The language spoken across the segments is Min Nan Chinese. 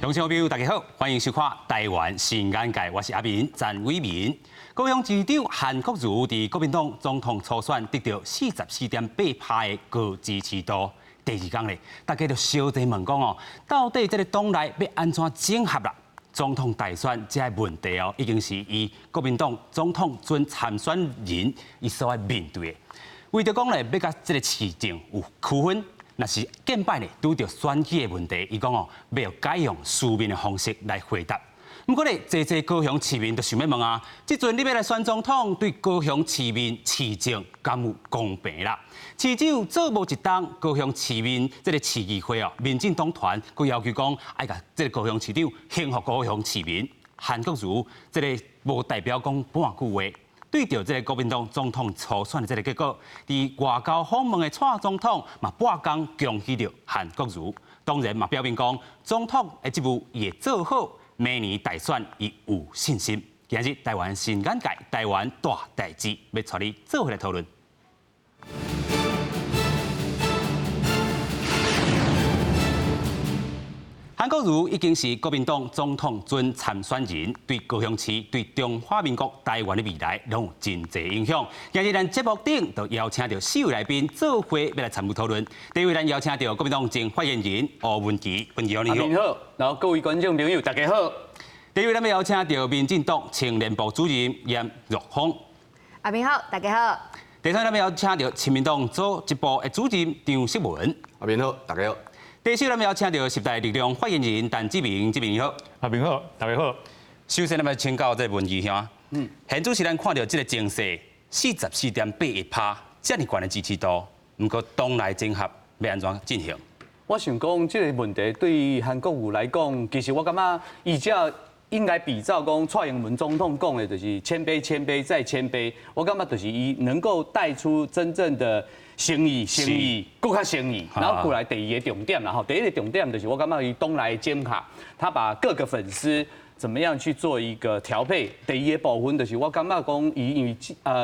同學朋友，大家好，歡迎收看《台灣新眼界》，我是阿明詹偉民。高雄市長韓國瑜佇國民黨總統初選得著44.8%的高支持度。第二工咧，大家就相爭問講哦，到底這个黨內欲按怎整合啦？總統大選這个問題哦，已經是伊國民黨總統準參選人伊所愛面對的。為著講咧，欲佮這个市政有區分。若是見擺咧，拄著選舉的問題，伊講哦，欲改用書面的方式來回答。毋過咧，濟濟高雄市民就想欲問啊，這陣你欲來選總統，對高雄市民市政敢有公平啦？市長做無一冬，高雄市民這个市議會哦，民進黨團閣要求講，愛共這个高雄市長還予高雄市民。韓國瑜這个無代表講半句話。對著這个國民黨總統初選的這个結果，佇外交訪問的蔡總統嘛半工恭喜著韓國瑜，當然嘛表明講總統的職務伊會做好，明年大選伊有信心。今日台灣新眼界，台灣大代誌，欲帶你做伙來討論。韓國瑜已經是國民黨總統準參選人，對高雄市、對中華民國台灣的未來，攏有真濟影響。今日咱節目頂就邀請著四位來賓做伙欲來參與討論。第一位，咱邀請著國民黨前發言人吳文祺，文祺你好。你好，然後各位觀眾朋友大家好。第二位，咱欲邀請著民進黨青年部主任嚴若峰。阿明好，大家好。第三，咱欲邀請著親民黨組織部的主任張淑文。阿明好，大家好。第四，咱欲邀請著時代力量發言人陳志明，志明你好。阿明好，大家好。首先，咱欲請教這个文祺兄。現主時咱看著這个情勢，44.81%，遮爾懸的支持度，毋過黨內整合欲按怎進行？我想講這个問題對韓國瑜來講，其實我感覺伊這應該比照講蔡英文總統講的，就是謙卑、謙卑再謙卑。我感覺就是伊能夠帶出真正的誠意、誠意，閣較誠意。然後過來第二个重點啦，吼，第一个重點就是我感覺伊黨內整合，他把各個粉絲怎麼樣去做一個調配。第二个部分就是我感覺講，伊因為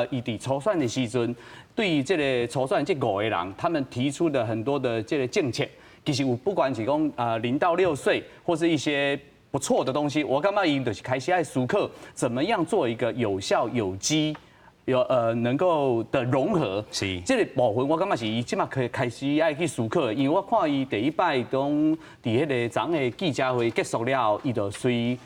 伊佇初選的時陣，對於這个初選這五個人，他們提出的很多的這个政策，其實有不管是講0到6歲，或是一些不錯的東西，我感覺伊就是開始愛思考，怎麼樣做一個有效、有機、有能夠的融合。這个部分我感覺是伊這馬可以開始愛去思考，因為我看伊第一擺當佇彼个昨昏的記者會結束了後，伊就隨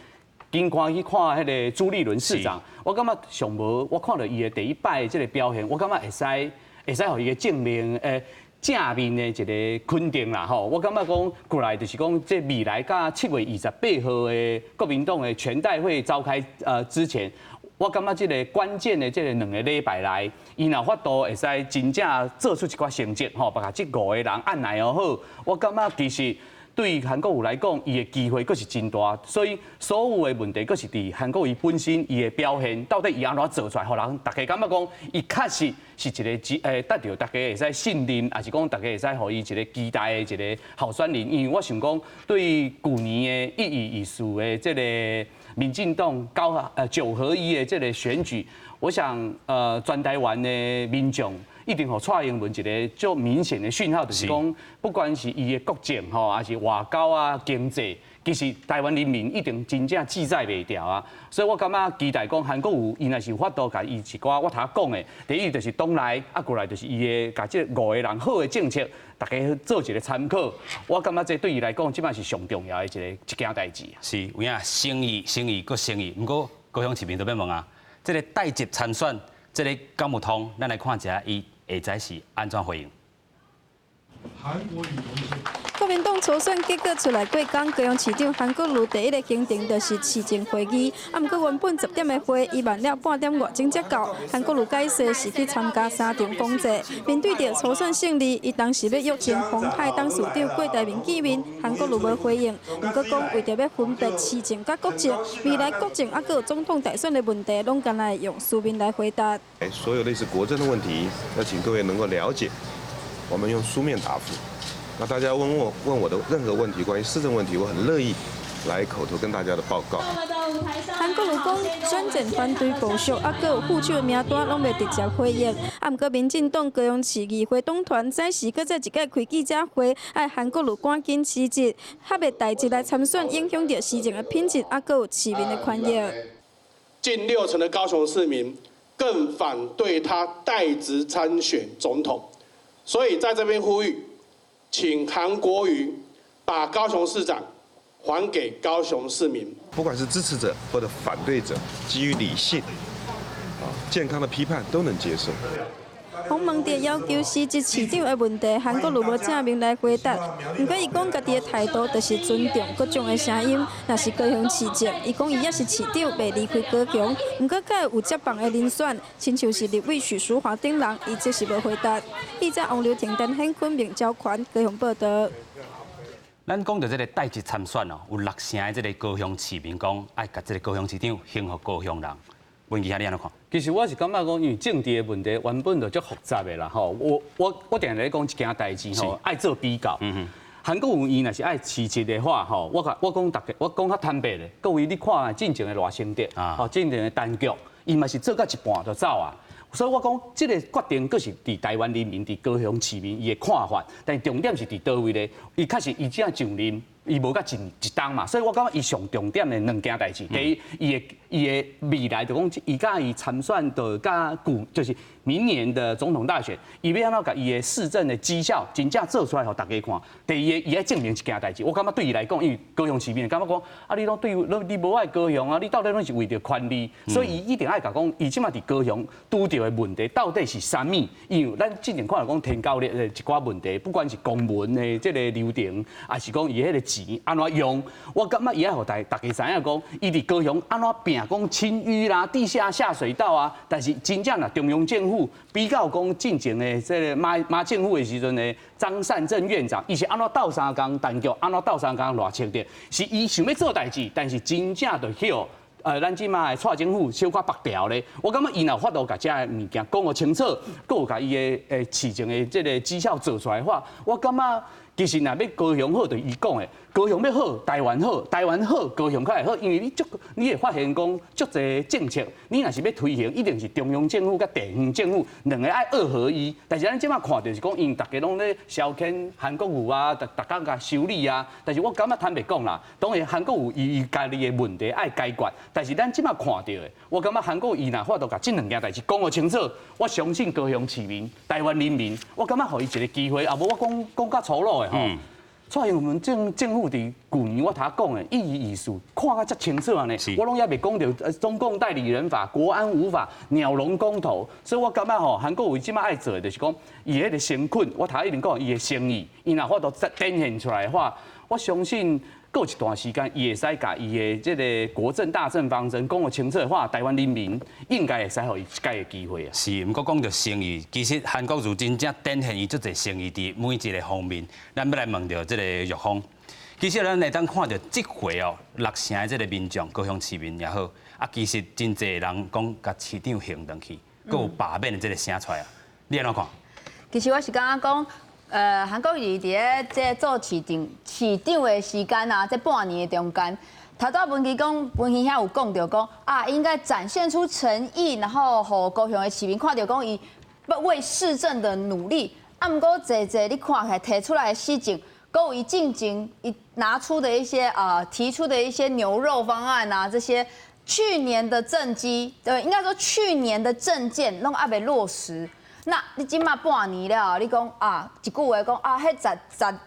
緊趕去看彼个朱立倫市長。我感覺上無，我看著伊的第一擺這个表現，我感覺會使予伊个正面正面的一個肯定啦吼，我感覺講過來就是講，這未來佮7月28號的國民黨的全代會召開之前，我感覺這个關鍵的這个2個禮拜內，伊若法度會使真正做出一寡成績吼，把這五個人按捺好，我感覺其實對韓國瑜來講，伊的機會閣是真大，所以所有的問題閣是佇韓國瑜本身伊的表現，到底伊按怎做出來，予人大家感覺講，伊確實是一个得著大家會使信任，抑是講大家會使予伊一个期待的一个候選人。因為我想講，對舊年的1月24的這个民進黨9合1的這个選舉，我想全台灣的民眾一定予蔡英文一个足明顯的訊號，就是講，不管是伊的國政吼，抑是外交啊、經濟，其實台灣人民一定真正記載袂牢啊。所以我感覺期待講韓國瑜，伊若是有法度共伊一寡我頭講的，第一就是黨內，啊過來就是伊的共這五個人好的政策，大家做一个參考。我感覺這對伊來講，這擺是上重要的一件代誌。是，有影誠意、誠意閣誠意。毋過高雄市民都欲問啊，這个帶職參選，這个敢有通？咱來看一下伊下載是按怎回應。韓國瑜同志。國民黨初選結果出來過工，高雄市長韓國瑜第一个行程就是市政會議。啊，毋過原本10點的會，伊慢了半點外鐘才到。韓國瑜解釋是去參加三場講座。面對著初選勝利，伊當時欲約前鴻海董事長郭台銘見面，韓國瑜無回應。毋過講為著欲分別市政佮國政，未來國政猶閣有總統大選的問題，攏干焦會用書面來回答。所有類似國政的問題，要請各位能夠了解，我們用書面答覆。那大家問我的任何問題，關於市政問題，我很樂意來口頭跟大家的報告。韓國瑜講選戰團隊部署，啊，閣有副手的名單攏袂直接回應。啊，毋過民進黨高雄市議會黨團早時閣再一擺開記者會，愛韓國瑜趕緊辭職，猶未代職來參選，影響著市政的品質，啊，閣有市民的權益。近6成的高雄市民更反對他帶職參選總統，所以在這邊呼籲，請韓國瑜把高雄市長還給高雄市民。不管是支持者或者反對者，基於理性、健康的批判都能接受。訪問著要求辭職市長的問題，韓國瑜無正面來回答。毋過伊講家己的態度就是尊重各種的聲音。若是高雄市政，伊講伊也是市長，袂離開高雄。毋過閣會有接棒的人選，親像是立委許淑華等人，伊則是無回答。記者王劉婷、陳顯坤、明昭權高雄報道。咱講著這個帶職參選哦，有6成的這個高雄市民講愛共這個高雄市長還予高雄人。文琪兄，你按怎看？其實我是感覺講，因為政治的問題原本就足複雜的啦，吼。我定定咧講一件代誌吼，愛做比較。韓國瑜伊若是愛辭職的話，吼，我講逐家，我講較坦白咧，各位你看進前的賴清德，吼，進前的陳菊，伊嘛是做到一半就走啊。所以我講，這個決定閣是佇台灣人民、佇高雄市民伊的看法，但是重點是佇佗位咧？伊確實伊才上任，伊無到一冬嘛，所以我感覺伊上重點的兩件代誌，第一，伊的未來就講，伊佮伊參選的佮舊，就是明年的總統大選，伊欲按怎共伊的市政的績效真正做出來予大家看。第二个，伊愛證明一件代誌，我感覺對伊來講，因為高雄市民感覺講，啊，你攏對，你無愛高雄啊，你到底攏是為著權力，所以伊一定愛共講，伊這馬佇高雄拄著的問題到底是啥物？因為咱之前看著講天狗的一寡問題，不管是公文的這個流程，抑是講伊彼個錢按怎用，我感覺伊愛予大家知影講，伊佇高雄按怎拚講清淤啦、地下下水道啊，但是真正若中央政府比較講進前的這個馬政府的時陣的張善政院長，伊是按怎鬥相共陳菊，按怎鬥相共賴清德，是伊想欲做代誌，但是真正就去咱這馬的蔡政府小可縛牢咧，我感覺伊若有法度共這个物件講予清楚，閣有共伊的市政的這個績效做出來的話，我感覺其實若欲高雄好，就是伊講的，高雄欲好，台灣好，台灣好，高雄較會好，因為你足，你會發現講足濟政策，你若是欲推行，一定是中央政府佮地方政府兩个愛二合一。但是咱這馬看著是講，因為逐家攏咧消遣韓國瑜啊，逐逐工共修理啊。但是我感覺坦白講啦，當然韓國瑜伊家己的問題愛解決，但是咱這馬看著的，我感覺韓國瑜伊若法度共這兩件代誌講予清楚，我相信高雄市民、台灣人民，我感覺予伊一个機會，啊無我講講較粗魯的吼。蔡英文政府佇舊年我頭講的一魚一事，看甲遮清楚按呢，我攏猶未講著中共代理人法、國安五法、鳥籠公投，所以我感覺吼，韓國瑜這馬愛做的就是講，伊彼个誠懇，我頭一定講伊的誠意，伊若法度展現出來的話，我相信過一段時間，伊會使共伊的這个國政大政方針講予清楚的話，台灣人民應該會使予伊一擺的機會啊。是，毋過講著誠意，其實韓國瑜真正展現伊足濟誠意佇每一个方面。咱欲來問著這个玉峰，其實咱會當看著這回哦，6成的這个民眾，高雄市民也好，啊，其實真濟人講共市長還轉去，閣有罷免的這个聲出來啊，你按怎看？其實我是感覺講，韓國瑜佇咧這做市長市長的時間啊，這半年的中間，頭拄文琪講，文琪兄有講著講啊，應該展現出誠意，然後予高雄的市民看著講伊為市政的努力。啊，毋過濟濟你看起來提出來的施政，閣有伊進前伊拿出的一些啊，提出的一些牛肉方案啊，這些去年的政績，對，應該說去年的政見攏猶未落實。那你這馬半年了，你講啊，一句話講啊，彼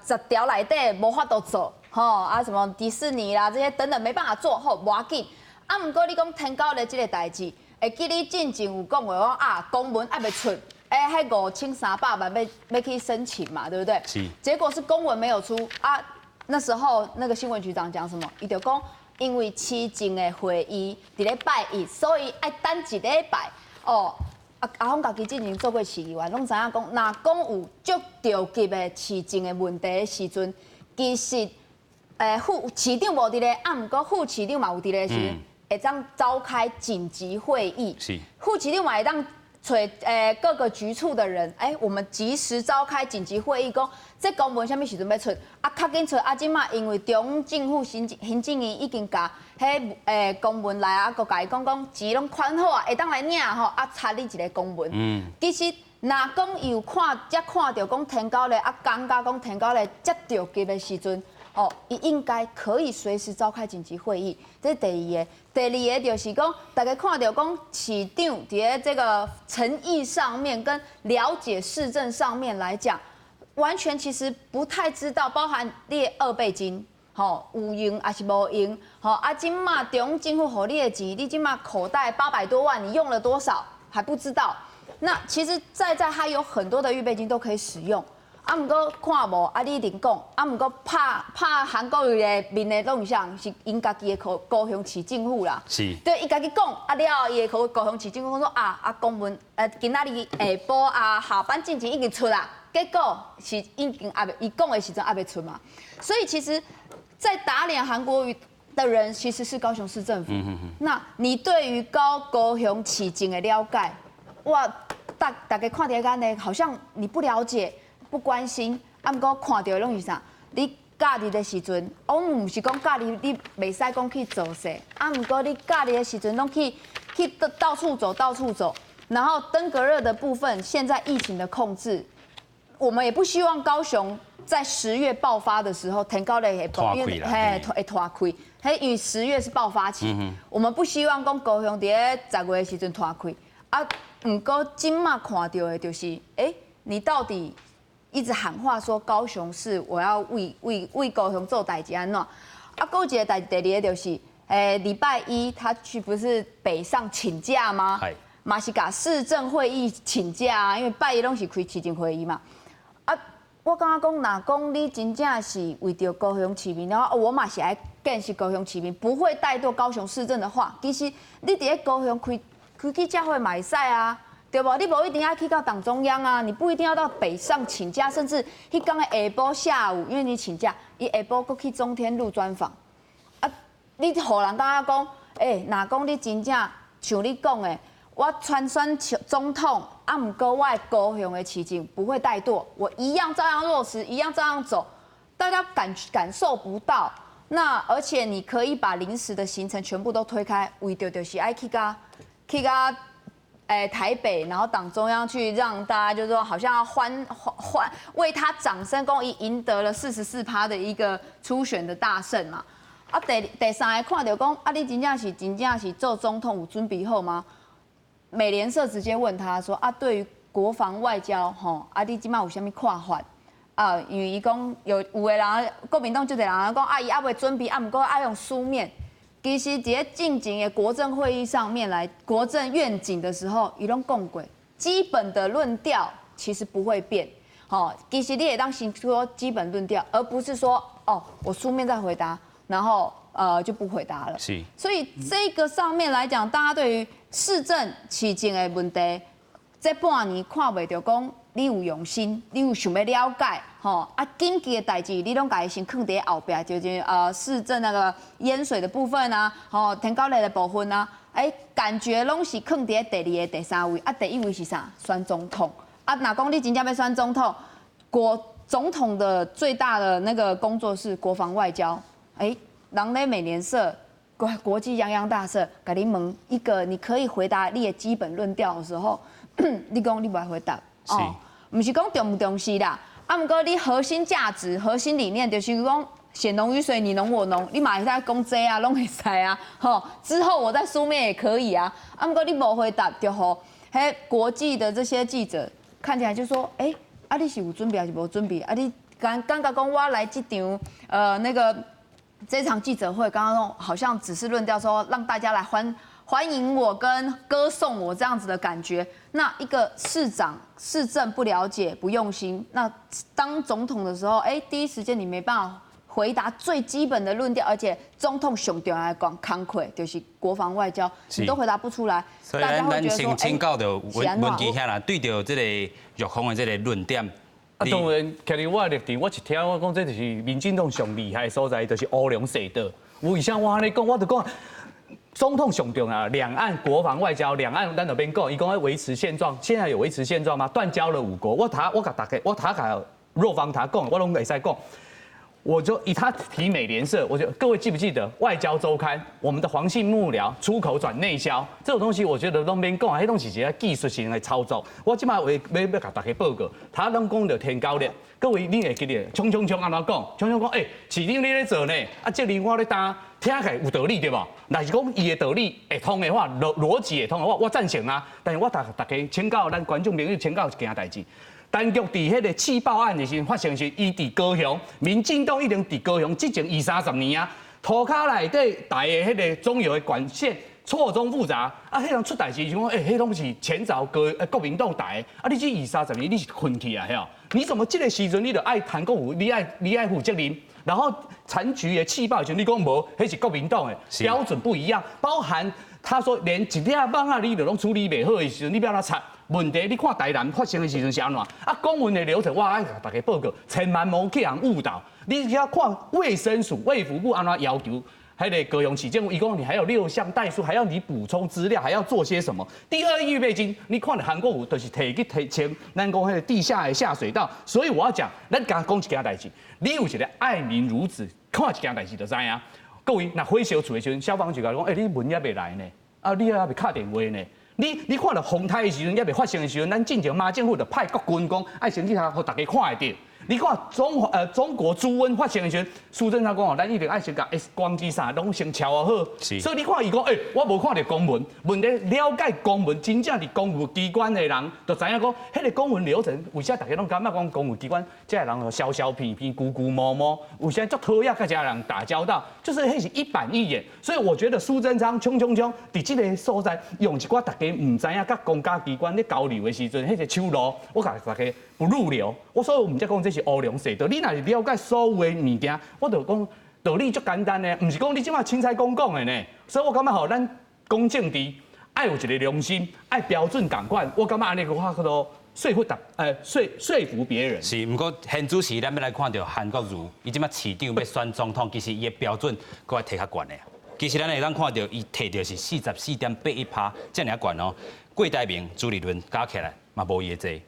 十條內底無法度做，吼啊什麼迪士尼啦這些等等沒辦法做好，無要緊。啊，毋過你講天狗的這个代誌，會記你進前有講過講啊，公文猶未出，欸，彼5300萬欲去申請嘛，對不對？是。結果是公文沒有出啊，那時候那個新聞局長講什麼？伊就講，因為市政的會議佇咧拜一，所以愛等一禮拜哦。啊，阿峰家己之前做過市議員，攏知影講，若講有足著急的市政的問題的時陣，其實，副市長無佇咧，啊，毋過副市長嘛有佇咧時，會當召開緊急會議。副市長嘛會當揣各个局處的人，欸，我們及時召開緊急會議，講這公文啥物時陣欲出，啊，較緊出啊！這馬因為中央政府行政行政院已經共彼公文來啊，閣共伊講講錢攏款好啊，會當來領吼，啊，差你一个公文。其實若講伊有看，才看著講天狗咧，啊，感覺講天狗咧接著急的時陣。哦，伊應該可以隨時召開緊急會議，這是第一個。第二個就是講，大家看著講市長佇咧這個誠意上面跟了解市政上面來講，完全其實不太知道，包含你的二備金，吼有用抑是無用，吼啊，這馬中央政府予你的錢，你這馬口袋800多萬，你用了多少還不知道。那其實在他有很多的預備金都可以使用。啊，毋過看無，啊，你一定講，啊，毋過拍拍韓國瑜的面的攏是啥？是𪜶家己的高雄市政府啦。對，伊家己講，啊了後，伊的高雄市政府講說啊啊公文，今仔日下晡啊下班進前已經出啦，結果是已經猶未，伊講的時陣猶未出嘛。所以其實，在打臉韓國瑜的人其實是高雄市政府。那你對於高雄市政的了解，我大家看著按呢，好像你不了解。不關心，啊，毋過看著的攏是啥？你假日的時陣，我毋是講假日你袂使講去做勢，啊，毋過你假日的時陣攏去到處走，到處走。然後登革熱的部分，現在疫情的控制，我們也不希望高雄在10月爆發的時候，天狗咧會因為嘿會拖開，彼因為十月是爆發期，我們不希望講高雄佇咧10月的時陣拖開。啊，毋過這馬看著的就是，欸，你到底？一直喊話說高雄市我要為高雄做代誌按怎？啊，閣有一個代誌，第二個就是，欸，禮拜一他去不是北上請假嗎？嘛是共市政會議請假啊，因為拜一攏是開市政會議嘛。啊，我感覺講，若講你真正是為著高雄市民的話，我嘛是愛建設高雄市民，不會怠惰高雄市政的話，其實你佇咧高雄開開記者會嘛會使啊。對無？你無一定愛去到黨中央啊，你不一定要到北上請假，甚至彼工的下晡下午，因為你請假，伊下晡閣去中天錄專訪。啊，你予人感覺講，欸，若講你真正像你講的，我參選總統，啊，毋過我的高雄的市政不會怠惰，我一樣照樣落實，一樣照樣走，大家感受不到。那而且你可以把臨時的行程全部都推開，為著就是愛去共。欸，台北，然後黨中央去讓大家就是說，好像要歡為他掌聲，講伊贏得了44趴的一個初選的大勝嘛。啊，第三個看著講，啊，你真正是做總統有準備好嗎？美聯社直接問他說，啊，對於國防外交，吼，啊，你這馬有啥物看法？啊，因為伊講有的人國民黨就濟人講，啊，伊猶未準備，啊，毋過愛用書面。其實佇咧進前的國政會議上面來，國政願景的時候，伊攏講過，基本的論調其實不會變。吼，其實你會當先說基本論調，而不是說哦，我書面再回答，然後就不回答了。所以這個上面來講，大家對於市政市政的問題，這半年看袂著講你有用心，你有想欲了解，吼啊緊急的代誌，你攏共伊先囥佇後壁，就是市政那個淹水的部分啊，吼天狗咧的部分啊，欸，感覺攏是囥佇咧第二个、第三位，啊，第一位是啥？選總統。啊，若講你真正欲選總統，國總統的最大的那個工作是國防外交。欸，人咧美聯社、國際泱泱大社，共你問一個你可以回答你的基本論調的時候，你講你無愛回答，哦，毋是講重毋重視啦，啊，毋過你核心價值、核心理念就是講血濃於水，你儂我儂，你嘛會使講這啊，攏會使啊，吼，之後我在書面也可以啊，啊，毋過你無回答，就予彼國際的這些記者看起來就說，欸，啊，你是有準備還是無準備？啊，你感覺講我來這場，那個這場記者會，剛剛好像只是論調說讓大家來歡迎我跟歌頌我這樣子的感覺。那一個市長市政不了解不用心，那當總統的時候，欸，第一時間你沒辦法回答最基本的論調，而且總統上重要的工課就是國防外交，你都回答不出來。所以咱先請教著文琪兄啦，對著這個玉鳳的這個論點。啊，當然，徛佇我的立場，我一聽我講這就是民進黨上厲害的所在，就是烏龍踅倒。為啥我按呢講？我就講。總統上重要，兩岸國防外交，兩岸咱就免講，伊講欲維持現狀，現在有維持現狀嗎？斷交了五國，我頭我共大家，我頭共若方他講，我攏會使講。我就以他提美聯社，我就各位記不記得《外交週刊》我們的黃姓幕僚出口轉內銷這種東西，我覺得攏免講，彼攏是一個技術性的操作。我這擺話欲欲共大家報告，他攏講著天狗力，各位你會記得，衝衝衝按怎講？衝衝講，欸，市長你咧做呢？啊，責任我咧擔，聽起來有道理對無？若是講伊的道理會通的話，邏輯會通的話，我贊成啊。但是我逐大家請教咱觀眾朋友請教一件代誌。陳菊佇彼个試爆案的時陣發生時，伊佇高雄，民進黨已經佇高雄執政二三十年啊，塗跤內底台的彼个中油的管線錯綜複雜，啊，彼人出代誌就講，欸，彼攏是前朝國民黨台的，啊，你這二三十年你是睏去啊，遐？你怎麼這个時陣你就愛韓國瑜，你愛負責任？然後陳菊的試爆時，你講無，彼是國民黨的標準不一樣，包含他說連一粒蠓仔你都攏處理袂好的時陣，你欲按怎查？問題你看台南發生的時陣是按怎？啊，公文的流程我愛共大家報告，千萬莫去予人誤導。你只要看衛生署、衛福部按怎要求，彼个高雄市政府，伊講你還有六項代書，還要你補充資料，還要做些什麼？第二預備金，你看著韓國瑜就是提去提清，咱講彼个地下的下水道。所以我要講，咱共講一件代誌，你有一个愛民如子，看一件代誌就知影。各位，若火燒厝的時陣，消防局共你講，欸，你門猶未來呢，啊，你猶未敲電話呢。你看著風颱的時陣，猶未發生的時陣，咱進前馬政府就派國軍講，愛先去遐，予大家看會著。你看中國豬瘟發生的時陣，蘇貞昌講哦，咱一定愛先共 X 光機啥攏先撨好。所以你看伊講，欸，我無看著公文，問題了解公文，真正佇公務機關的人，就知影講，彼個公文流程，為啥大家攏感覺講公務機關這个人消消平平、龜龜毛毛，為啥足討厭佮這个人打交道？就是彼是一板一眼。所以我覺得蘇貞昌衝衝衝，佇這个所在用一寡大家毋知影佮公家機關咧交流的時陣，彼個手路，我共大家不入流。我所以毋才講這是烏龍踅道。你若是了解所有的物件，我就講道理足簡單的，毋是講你這擺凊彩講講的呢。所以我感覺吼，咱講政治愛有一個良心，愛標準仝款。我感覺按呢個較做說服別人。是，毋過現主時咱欲來看著韓國瑜，伊這擺市長欲選總統，其實伊的標準閣愛提較懸的。其實咱會當看著，伊提著是44.81%，遮爾仔懸哦。郭台銘、朱立倫加起來嘛無伊的濟。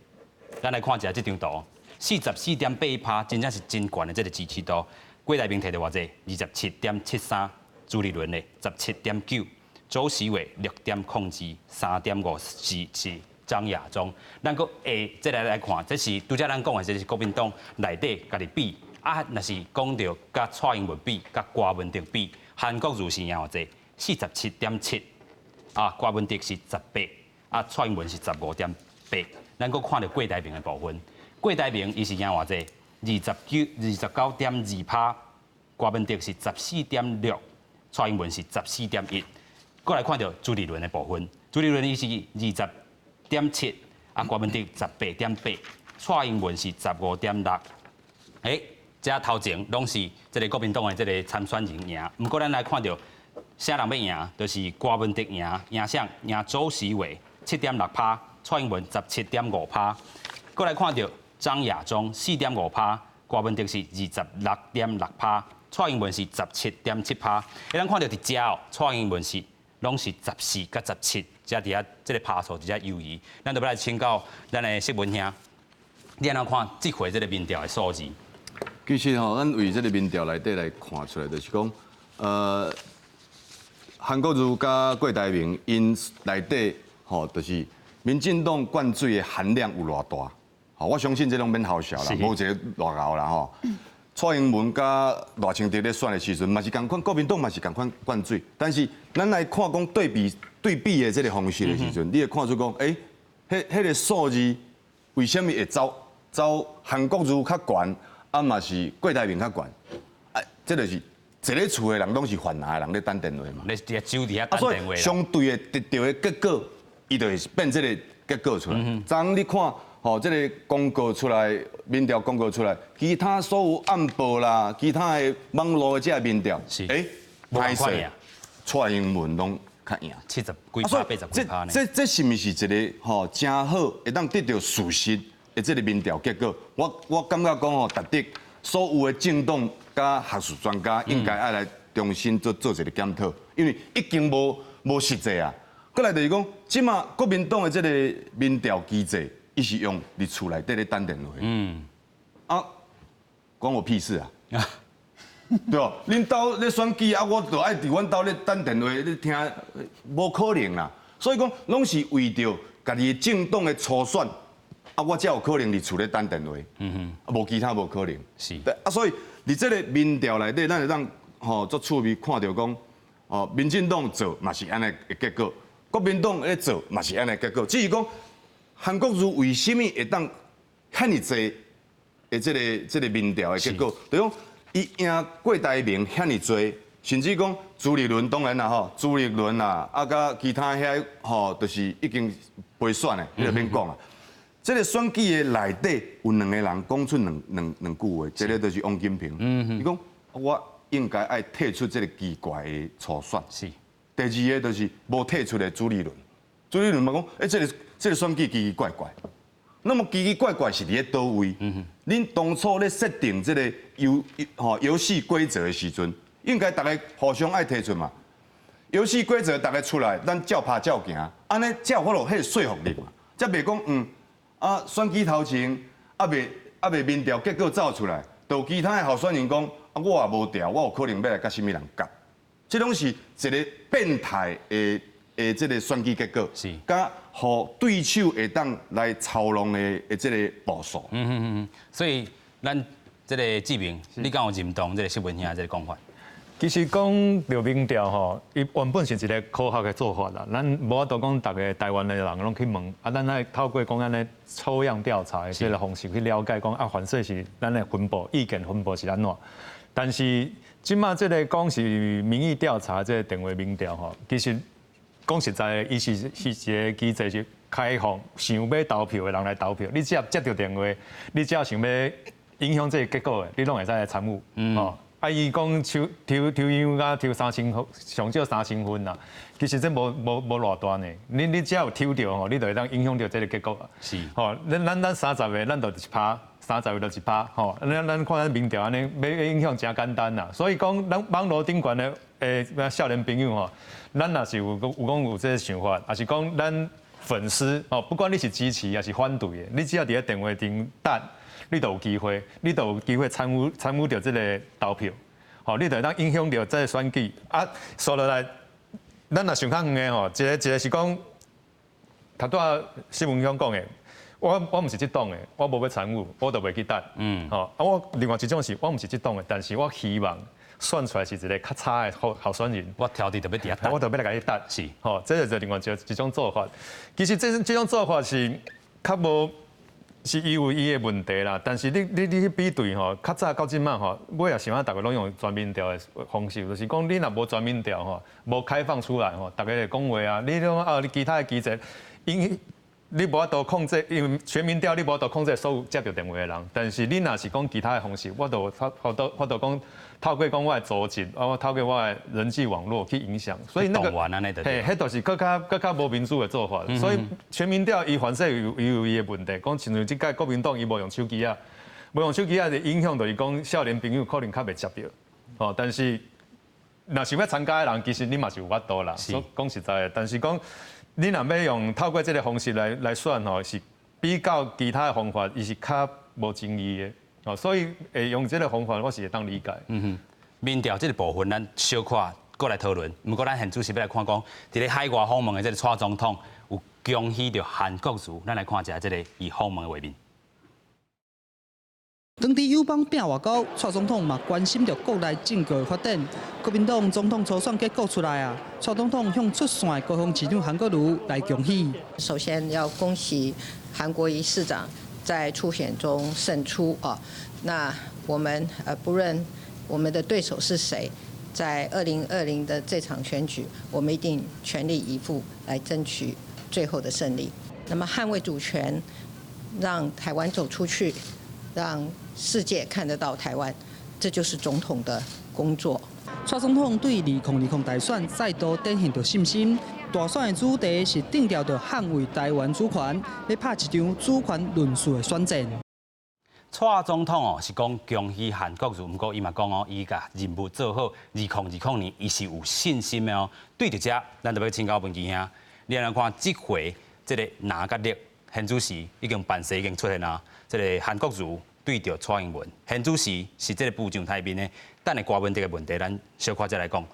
咱來看一下這張圖，44.81%，真正是真懸的這个支持度。郭台銘提著偌濟？27.73，朱立倫的17.9，周錫瑋6.02，3.54是張亞中。咱閣下這个來看，這是拄才咱講的，這是國民黨內底家己比。啊，若是講著佮蔡英文比，佮郭文哲比，韓國瑜是贏偌濟？47.7，啊，郭文哲是18，啊，蔡英文是15.8。咱閣看著郭台銘的部分，郭台銘伊是贏偌濟？29.2%，郭文哲是14.6，蔡英文是14.1。閣來看著朱立倫的部分，朱立倫伊是20.7，啊，郭文哲18.8，蔡英文是15.6。欸，這頭前攏是這个國民黨的這个參選人贏，毋過咱來看著啥人欲贏，就是郭文哲贏，贏誰？贏周錫瑋7.6%，蔡英文17.5%。閣來看著張亞中4.5%，郭文哲是26.6%，蔡英文是17.7%。欸，咱看著佇遮哦，蔡英文是攏是14佮17，遮佇遐這个趴數佇遮猶豫。咱就欲來請教咱的釋文兄，你按怎看這回這个民調的數字？其實吼，咱為這个民調內底來看出來，就是講，韓國瑜佮郭台銘𪜶內底吼，就是民進黨灌水的含量有偌大？吼，我相信這攏免唬潲啦，無一个偌𠢕啦吼。蔡英文佮賴清德咧選的時陣，嘛是仝款，國民黨嘛是仝款灌水。但是咱來看講對比的這个方式的時陣，你會看出講，欸，彼个數字為啥物會走韓國瑜較懸？啊嘛是郭台銘較懸，啊，這就是一个厝的人攏是番仔的人咧等電話嘛。咧佇遐守佇遐等電話。相對的得著的結果，伊就會變這个結果出來。昨昏你看，吼，這个公告出來，民調公告出來，其他所有暗報啦，其他的網路的這个民調，欸，歹勢，蔡英文攏較贏，70幾趴、80幾趴呢。這是毋是一个吼誠好會當得著事實的這个民調結果？我感覺講吼，值得所有的政黨佮學術專家應該愛來重新做做一个檢討，因為已經無實際啊。過來就是講，這馬國民黨的這個民調機制，伊是用佇厝內底咧等電話。啊，關我屁事啊！對無？恁兜咧選舉啊，我就愛佇阮兜咧等電話咧聽，無可能啦。所以講，攏是為著家己政黨的初選，啊，我才有可能佇厝咧等電話。啊，無其他無可能。對啊，所以佇這個民調內底，咱會當吼足趣味看著講，哦，民進黨做嘛是按呢的結果。國民黨咧做嘛是按呢結果，只是講韓國瑜為啥物會當遐爾濟的這個民調的結果，就講伊贏郭台銘遐爾濟，甚至講朱立倫當然啦吼，朱立倫啦，啊佮其他遐吼，就是已經袂選的，你就免講啦。這個選舉的內底有兩個人講出兩句話，一個就是王金平，伊講我應該愛退出這個奇怪的初選。第二个就是無退出的朱立倫，朱立倫嘛講，欸，這個選舉奇奇怪怪，那麼奇奇怪怪是佇咧佗位？恁當初咧設定這個遊戲規則的時陣，應該逐家互相愛提出嘛。遊戲規則逐家出來，咱照拍照行，按呢才有法度彼個說服力嘛。才袂講啊選舉頭前猶未民調結果走出來，就有其他的候選人講，啊我也無調，我有可能欲來佮啥物人夾。這攏是一個變態的這個選舉結果，佮予對手會當來操弄的這個步數。所以咱這個志明，你敢有認同這個秀文兄這個講法？其實講著民調吼，伊原本是一個科學的做法啦。咱無法度講逐个台灣的人攏去問，啊，咱愛透過講按呢抽樣調查的這個方式去了解講啊，凡勢是咱的分布意見分布是按怎。但是這馬這个講是民意調查，這个電話民調吼，其實講實在的，伊是一個機制是開放，想欲投票的人來投票。你只要接著電話，你只要想欲影響這个結果的，你攏會使來參與。哦，啊，伊講抽抽抽樣甲抽3000分，上少3000份啦。其實這無偌大呢。你只要有抽著吼，你就會當影響著這个結果。吼，咱30個，咱就1%。30個就1%，吼，咱看咱民調按呢，欲影響誠簡單啦。所以講，咱網路頂懸的少年朋友吼，咱若是有講有這个想法，抑是講咱粉絲吼，不管你是支持抑是反對的，你只要佇咧電話頂等，你就有機會，你就有機會參與著這个投票，吼，你就會當影響著這个選舉。啊，紲落來，咱若想較遠的吼，一個是講，頭拄仔新聞鄉講的。我毋是這黨的，我無欲參與，我就袂去等。吼，啊，我另外一種是，我毋是這黨的，但是我希望選出來是一个較差的候選人。我挑佇就欲佇遐等，我就欲來共你等。吼，這就是另外一種做法。其實這種做法是較無是伊有伊的問題啦。但是你去比對吼，較早到這馬吼，尾仔想啊，逐家攏用全民調的方式，就是講你若無全民調吼，無開放出來吼，逐家會講話啊。你講啊，你其他的機制，因你無法度控制，因為全民調你無法度控制所有接著電話的人。但是你若是講其他的方式，我就法度講透過講我的組織，啊，我透過我的人際網絡去影響。所以那個，嘿，彼就是閣較無民主的做法。所以全民調伊凡勢有伊的問題，講親像這屆國民黨伊無用手機仔，無用手機仔的影響就是講少年朋友可能較袂接著。哦，但是若想欲參加的人，其實你嘛是有法度啦。講實在的，但是講。你若欲用透過這个方式來選吼，是比較其他的方法，伊是較無爭議的，哦，所以會用這个方法，我是會當理解。民調這个部分，咱小可閣來討論。毋過咱現主是欲來看講，佇咧海外訪問的這个蔡總統有恭喜著韓國瑜，咱來看一下這个伊訪問的畫面。當地友邦拼外交，蔡總統嘛關心著國內政局的發展。國民黨總統初選結果出來啊，蔡總統向出線的高雄市長韓國瑜來恭喜。首先要恭喜韓國瑜市長在初選中勝出啊！那我們不論我們的對手是誰，在2020的這場選舉，我們一定全力以赴來爭取最後的勝利。那麼捍衛主權，讓台灣走出去，讓世界看得到台灣，這就是總統的工作。蔡總統對2020大選再度展現著信心。大選的主題是定調著捍衛台灣主權，欲拍一場主權論述的選戰。蔡總統哦是講恭喜韓國瑜，毋過伊嘛講哦，伊共任務做好，2020年伊是有信心的哦。對著這，咱就欲請教文琪兄，你按怎看這回這個藍佮綠現主時已經辦勢已經出現啊？這個韓國瑜對著蔡英文，現主時是這個浮上台面的。等下柯文哲的問題，咱小可再來講。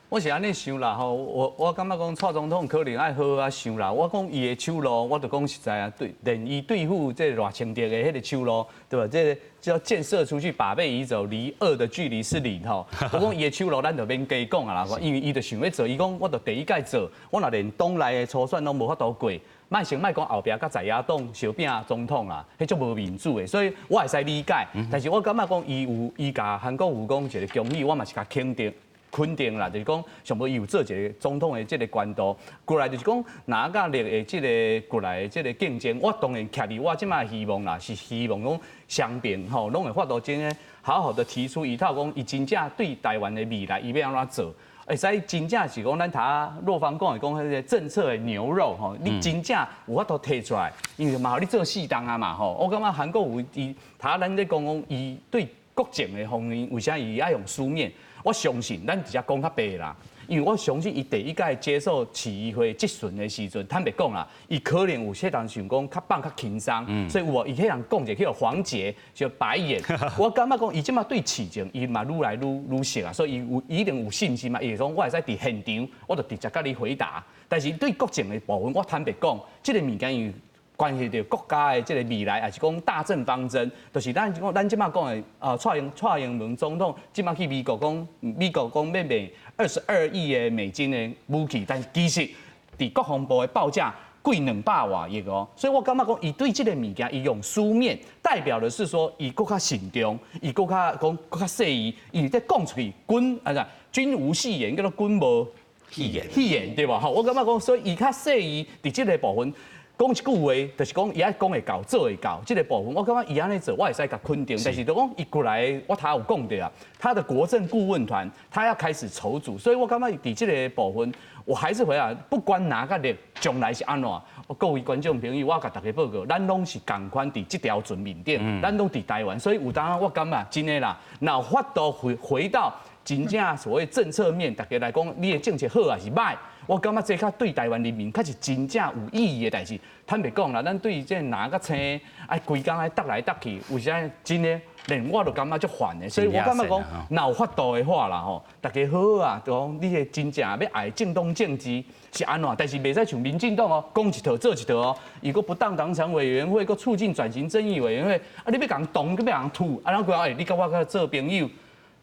我是按呢想啦吼，我感覺講蔡總統可能愛好好仔想啦。我講伊的手路，我就講實在啊，對，連伊對付這個賴清德的彼個手路，對吧？這個叫建設出去，把背移走，離惡的距離是零吼。我講伊的手路，咱就免加講啊啦，因為伊就想欲做，伊講我就第一屆做，我若連黨內的初選攏無法度過。莫先莫講後壁佮在野黨相拚總統啦，彼足無民主的，所以我會使理解。但是我感覺講伊有伊共韓國瑜講一個恭喜，我嘛是共肯定。肯定啦，就是講上無伊有做一個總統的這個權度，過來就是講藍佮綠的這個過來的這個競爭，我當然徛佇我這擺希望啦，是希望講雙邊吼攏會法度真的好好的提出一套講，伊真正對台灣的未來伊欲按怎做，會使真正是講咱頭若芳講的講彼個政策的牛肉吼，你真正有法度提出來，因為嘛予你做四冬啊嘛吼，我感覺韓國瑜伊頭咱咧講講伊對國政的方面，為啥伊愛用書面？我相信咱直接講較白啦，因為我相信伊第一屆接受市議會質詢的時陣，坦白講啦，伊可能有些當想講較放較輕鬆，所以有無伊彼人講一個叫黃捷就白眼。我感覺講伊這馬對市政，伊嘛愈來愈愈熟啊，所以伊有一定有信心嘛。伊會講我會使佇現場，我就直接共你回答。但是對國政的部分，我坦白講，這個物件因為關係著國家的這個未來，抑是講大政方針，就是咱講咱這馬講的啊，蔡英文總統這馬去美國講，美國講欲賣22億的美金的武器，但是其實佇國防部的報價貴200外億哦，所以我感覺講，伊對這個物件，伊用書面代表的是說，伊閣較慎重，伊閣較講閣較細膩，伊咧講出去，君啊啥，君無戲言，叫做君無戲言，戲言對無？吼，我感覺講，所以伊較細膩佇這個部分。講一句話，就是講伊愛講會到，做會到，這個部分我感覺伊按呢做，我會使共肯定。但是就講伊過來，我頭有講著啊，他的國政顧問團，他要開始籌組，所以我感覺佇這個部分，我還是回來，不管哪個力，將來是按怎，各位觀眾朋友，我共大家報告，咱攏是仝款佇這條船面頂，咱攏佇台灣，所以有當我感覺真的啦，若有法度回到真正所謂政策面，大家來講，你的政策好抑是䆀？我感覺這較對台灣人民較是真正有意義的代誌。坦白講啦，咱對這藍佮青，愛規工愛搭來搭去，有時真的連我都感覺足煩的。所以我感覺講，若有法度的話啦吼，大家好好啊，就講你的真正欲愛政黨政治是按怎，但是袂使像民進黨哦，講一套做一套哦。伊閣不當黨產委員會，閣促進轉型正義委員會，啊，你欲共動，閣欲共吐，啊，然後講哎，你佮我閣做朋友。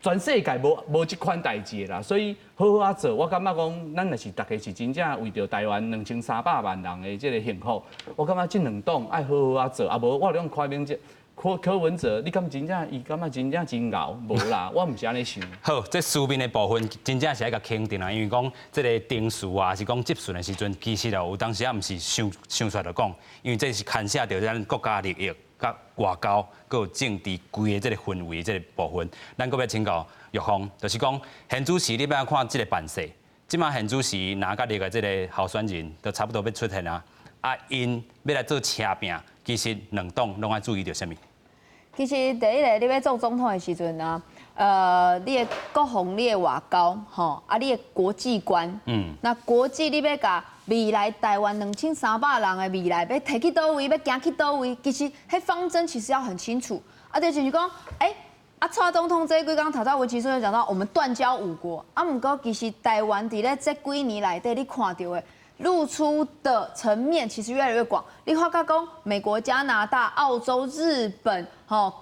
全世界無這款代誌的啦，所以好好仔做，我感覺講，咱若是大家是真正為著台灣2300萬人的這個幸福，我感覺這兩黨愛好好仔做，啊無我講柯文哲，柯文哲，你敢真正伊感覺真正真𠢕？無啦，我毋是按呢想。好，這書面的部分真正是愛共肯定啦，因為講這個程序啊，是講質詢的時陣，其實哦有當時仔毋是想想出來就講，因為這是牽涉著咱國家利益。佮外交，閣有政治規个這個氛圍這個部分，咱閣欲請教玉鳳，就是講現主時你欲按怎看這個辦勢？這馬現主時藍佮綠的這個候選人都差不多欲出現啊，啊，𪜶欲來做車拚，其實兩黨攏愛注意著啥物？其實第一個，你欲做總統的時陣啊，你的國防、你的外交，吼，啊，你的國際觀，那國際你欲共未來台灣2300人的未來，欲提去佗位，欲行去佗位，其實彼方針其實要很清楚。啊，就是講，欸，啊，蔡總統這幾工頭拄文琪說講到，我們斷交五國，啊，毋過其實台灣佇咧這幾年內底，你看著的露出的層面其實越來越廣。你發覺講，美國、加拿大、澳洲、日本、吼、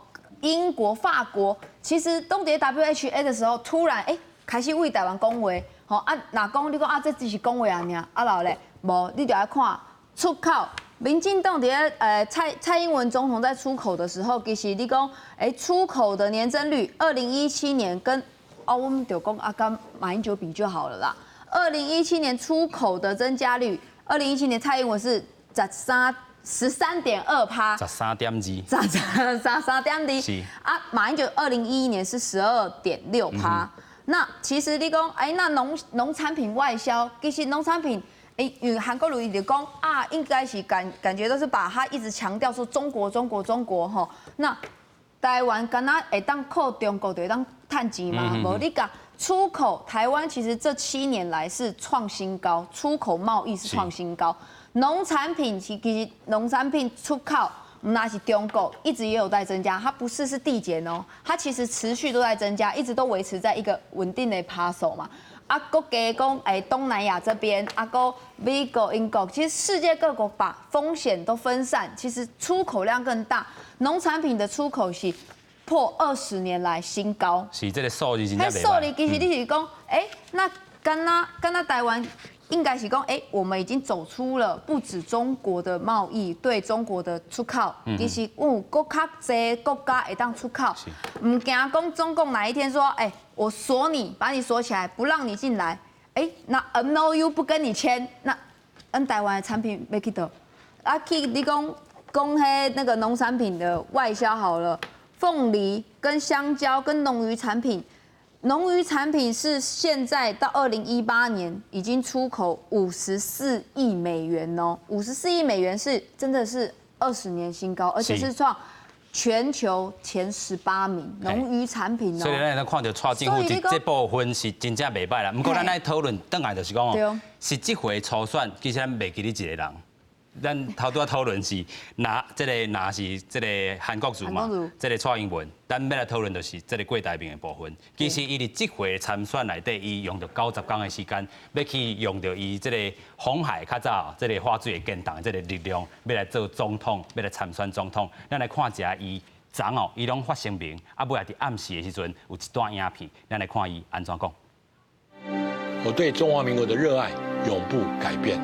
英國、法國，其實當佇 WHA 的時候，突然欸開始為台灣講話，吼啊，若講你講啊，這只是講話爾，啊老咧，無你就愛看出口。民進黨佇咧蔡英文總統在出口的時候，其實你講欸出口的年增率，2017年跟哦，我們就講啊，跟馬英九比就好了啦。2017年出口的增加率，2017年蔡英文是13.2%，13.2，13.2，是啊，馬英九2011年是12.6%。那其實你講，哎，那農產品外銷，其實農產品，哎，因為韓國瑜就講啊，應該是感覺都是把他一直強調說中國中國中國吼，那台灣敢若會當靠中國就會當趁錢嗎？無，你共出口台灣其實這7年來是創新高，出口貿易是創新高，農產品其實農產品出口，毋但是中國一直也有在增加，它不是是遞減哦，它其實持續都在增加，一直都維持在一個穩定的趴數嘛。啊，閣加講，東南亞這邊，啊，閣美國、英國，其實世界各國把風險都分散，其實出口量更大，農產品的出口是破20年來新高。是這個數字真正數字其實你是講，那敢若台灣應該是講，我們已經走出了不止中國的貿易對中國的出口，其實有閣較濟國家會當出口，毋驚講中共哪一天說，我鎖你，把你鎖起來，不讓你進來。那 MOU 不跟你簽，那咱台灣的產品欲去佗？啊，去你講講彼那個農產品的外銷好了，鳳梨跟香蕉跟農漁產品，農漁產品是現在到2018年已經出口54億美元哦，五十四億美元是真的是20年新高，而且是創全球前18名農漁產品哦。所以咱會看著蔡政府這部分是真正袂䆀啦。毋過咱愛討論，轉來就是講哦，是這回初選，其實咱袂記得一个人。咱頭拄仔討論是若這个若是這个韓國瑜嘛，這个蔡英文，咱欲來討論就是這个郭台銘的部分。其實伊佇這回參選內底，伊用著90工的時間，欲去用著伊這个鴻海較早這个化水的建黨這个力量，欲來做總統，欲來參選總統。咱來看一下伊昨哦，伊攏發聲明，啊，尾仔佇暗時的時陣有一段影片，咱來看伊按怎講。我對中華民國的熱愛永不改變。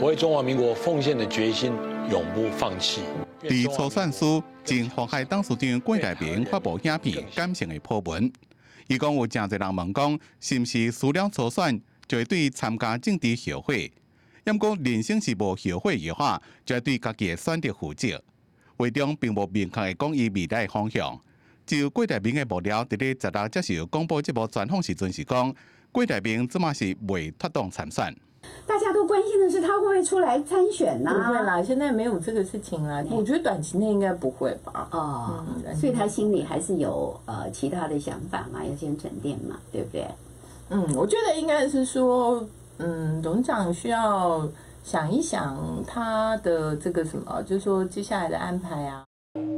我為中華民國奉獻的決心永不放棄。佇初選時，前鴻海董事長郭台銘發布影片感性的鋪文。伊講有誠濟人問講，是毋是輸了初選就會對參加政治後悔？毋過人生是無後悔的話，就愛對家己的選擇負責。會中並無明確的講伊未來的方向。就郭台銘的幕僚佇咧16接受廣播節目專訪時陣是講，郭台銘這馬是未脫黨參選。大家都關心的是他會不會出來參選呢？不會啦，現在沒有這個事情啦。我覺得短期內應該不會吧。哦，所以他心裡還是有其他的想法嘛，要先沉澱嘛，對不對？嗯，我覺得應該是說，董事長需要想一想他的這個什麼，就是說接下來的安排啊。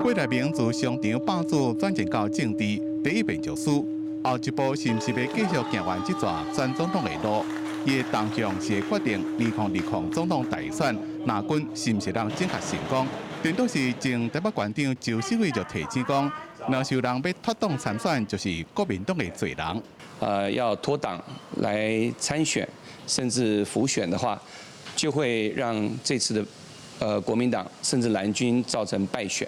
郭台銘自商場霸主轉戰到政治第一遍就輸，後一步是毋是欲繼續行完這逝選總統的路？伊的動向是會決定2020總統大選，藍軍是毋是能整合成功？顛倒是前台北縣長周世偉就提醒講，若是有人欲脫黨參選，就是國民黨的罪人。要脫黨來參選，甚至輔選的話，就會讓這次的國民黨甚至藍軍造成敗選，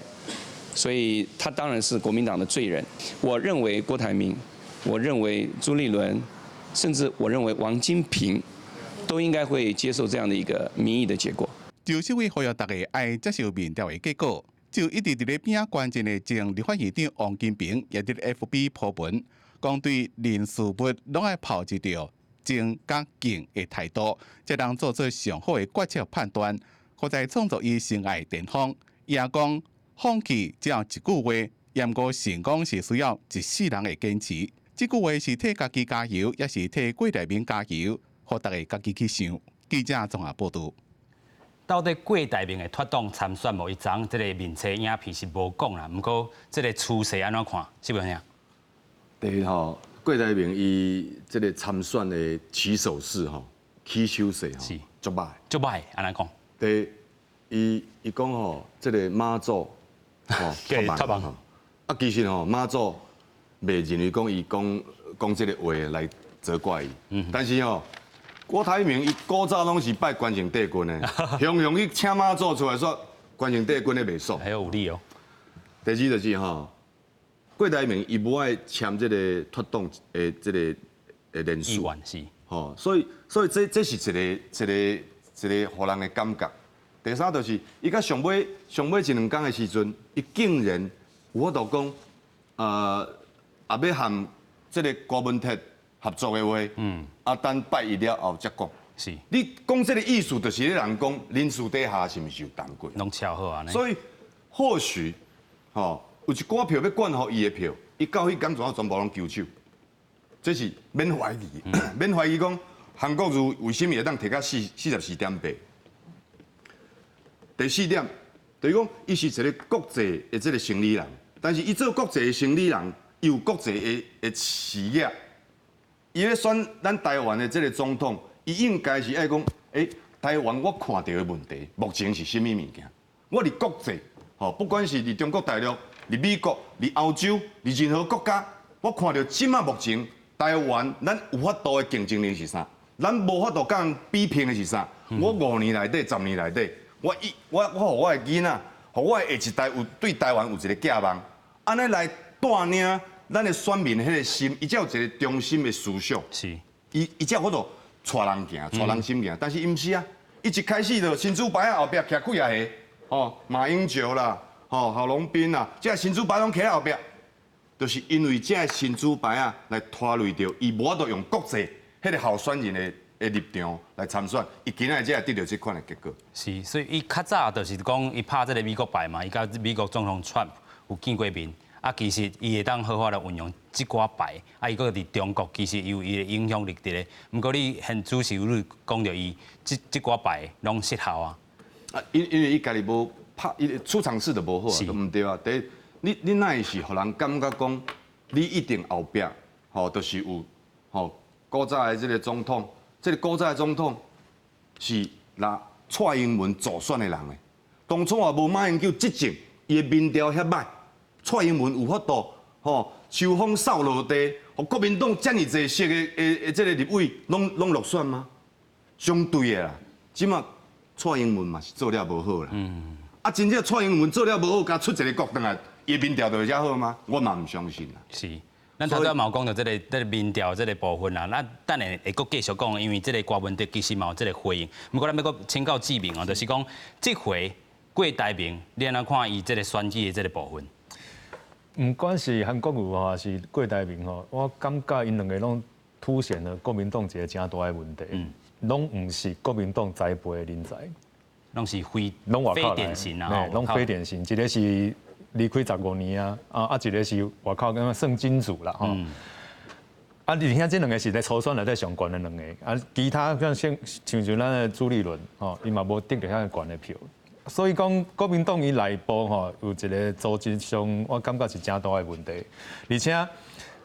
所以他當然是國民黨的罪人。我認為郭台銘，我認為朱立倫，甚至我認為王金平，都應該會接受這樣的一個民意的結果。周世偉呼籲大家愛接受民調的結果，就一直佇咧邊仔觀戰的前立法院長王金平也佇 FB 鋪文，講對人事物攏愛抱持著靜佮敬的態度，才能做出上好的決策判斷，予再創造伊生涯巔峰。伊也講，放棄只有一句話，毋過成功是需要一世人的堅持。這句話是替家己加油，抑是替郭台銘加油？予大家家己去想。記者綜合報導。到底郭台銘會脫黨參選無？伊昨這个面冊影片是無講啦。毋過這个趨勢按怎看？是毋是？第一吼，郭台銘伊這个參選的起手式吼，起手勢吼，足䆀，足䆀，按怎講？第一，伊講吼，這个媽祖吼脫網吼，啊，其實吼媽祖袂認為講伊講講這个話來責怪伊，但是吼，郭台銘伊古早攏是拜關聖帝君的，雄雄去請媽祖出來說關聖帝君咧袂爽，還有理由。第二就是吼，郭台銘伊無愛簽這个脫黨的這个的連署，是，吼，所以這是一個予人的感覺。第三就是，伊到上尾上尾一兩工的時陣，伊竟然有法度講，也欲和這个郭文鐵合作的話，啊，等拜一了後才講。你講這个意思，就是咧人講，恁私底下是毋是有談過？攏敲好按呢。所以或許，吼，有一寡票欲灌予伊的票，伊到彼工怎全部攏鳩手，這是免懷疑，免懷疑講韓國瑜為啥物會當提到44.8。第四點，就是講伊是一个國際的這个生理人，但是伊做國際的生理人，伊有國際的視野。伊咧選咱台灣的這个總統，伊應該是愛講，台灣我看著的問題，目前是啥物物件？我佇國際，吼，不管是佇中國大陸、佇美國、佇歐洲、佇任何國家，我看著這馬目前台灣咱有法度的競爭力是啥？咱無法度共人比拼的是啥？我5年內底、10年內底，我一我我予我的囡仔，予我的下一代有對台灣有一个寄望，按呢來帶領咱的選民彼个心，伊才有一个中心的思想。伊才有法度帶人行，帶人心行。但是伊毋是啊，伊一開始就神主牌仔後壁徛幾仔个，吼，馬英九啦，吼，郝龍斌啦，這神主牌攏徛佇後壁，就是因為這神主牌仔來拖累著伊無法度用國際彼个候選人的立場來參選，伊今仔日才會得著這款的結果。是，所以伊較早就是講伊拍這个美國牌嘛，伊佮美國總統川普有見過面。啊，其實伊會當好好來運用這寡牌，啊，伊閣佇中國其實有伊的影響力佇咧。毋過你現主席你講著伊這這寡牌攏失效啊。啊，因為伊家己無拍，伊出場式就無好啊，都毋對啊。第一，你哪會是予人感覺講，你一定後壁吼，就是有吼古早的這个總統，這个古早的總統是拿蔡英文助選的人咧。當初也無馬英九執政，伊的民調遐䆀。蔡英文有法度吼，秋風掃落地，予國民黨遮爾濟席的這个立委攏落選嗎？相對的啦，這馬蔡英文嘛是做了無好啦。啊，真正蔡英文做了無好，共出一个國轉來，伊的民調就會遮好嗎？我嘛毋相信啦。是，咱頭拄嘛有講著這个民調這个部分啦，咱等下會閣繼續講，因為這个郭文德其實嘛有這个回應。毋過咱欲閣請教志明哦，就是講這回郭台銘，你按怎看伊這个選舉的這个部分？毋管是韓國瑜吼，還是郭台銘吼，我感覺𪜶兩个攏凸顯了國民黨一个誠大的問題，攏毋是國民黨栽培的人才，攏是非攏外非典型啊，攏非典型，一个是離開15年啊，啊，一个是外口敢若算金主啦吼。啊，而且這兩个是佇初選內底上懸的兩个，啊，其他像咱的朱立倫吼，伊嘛無得著遐懸的票。所以講，國民黨伊內部吼有一个組織上，我感覺是誠大的問題。而且，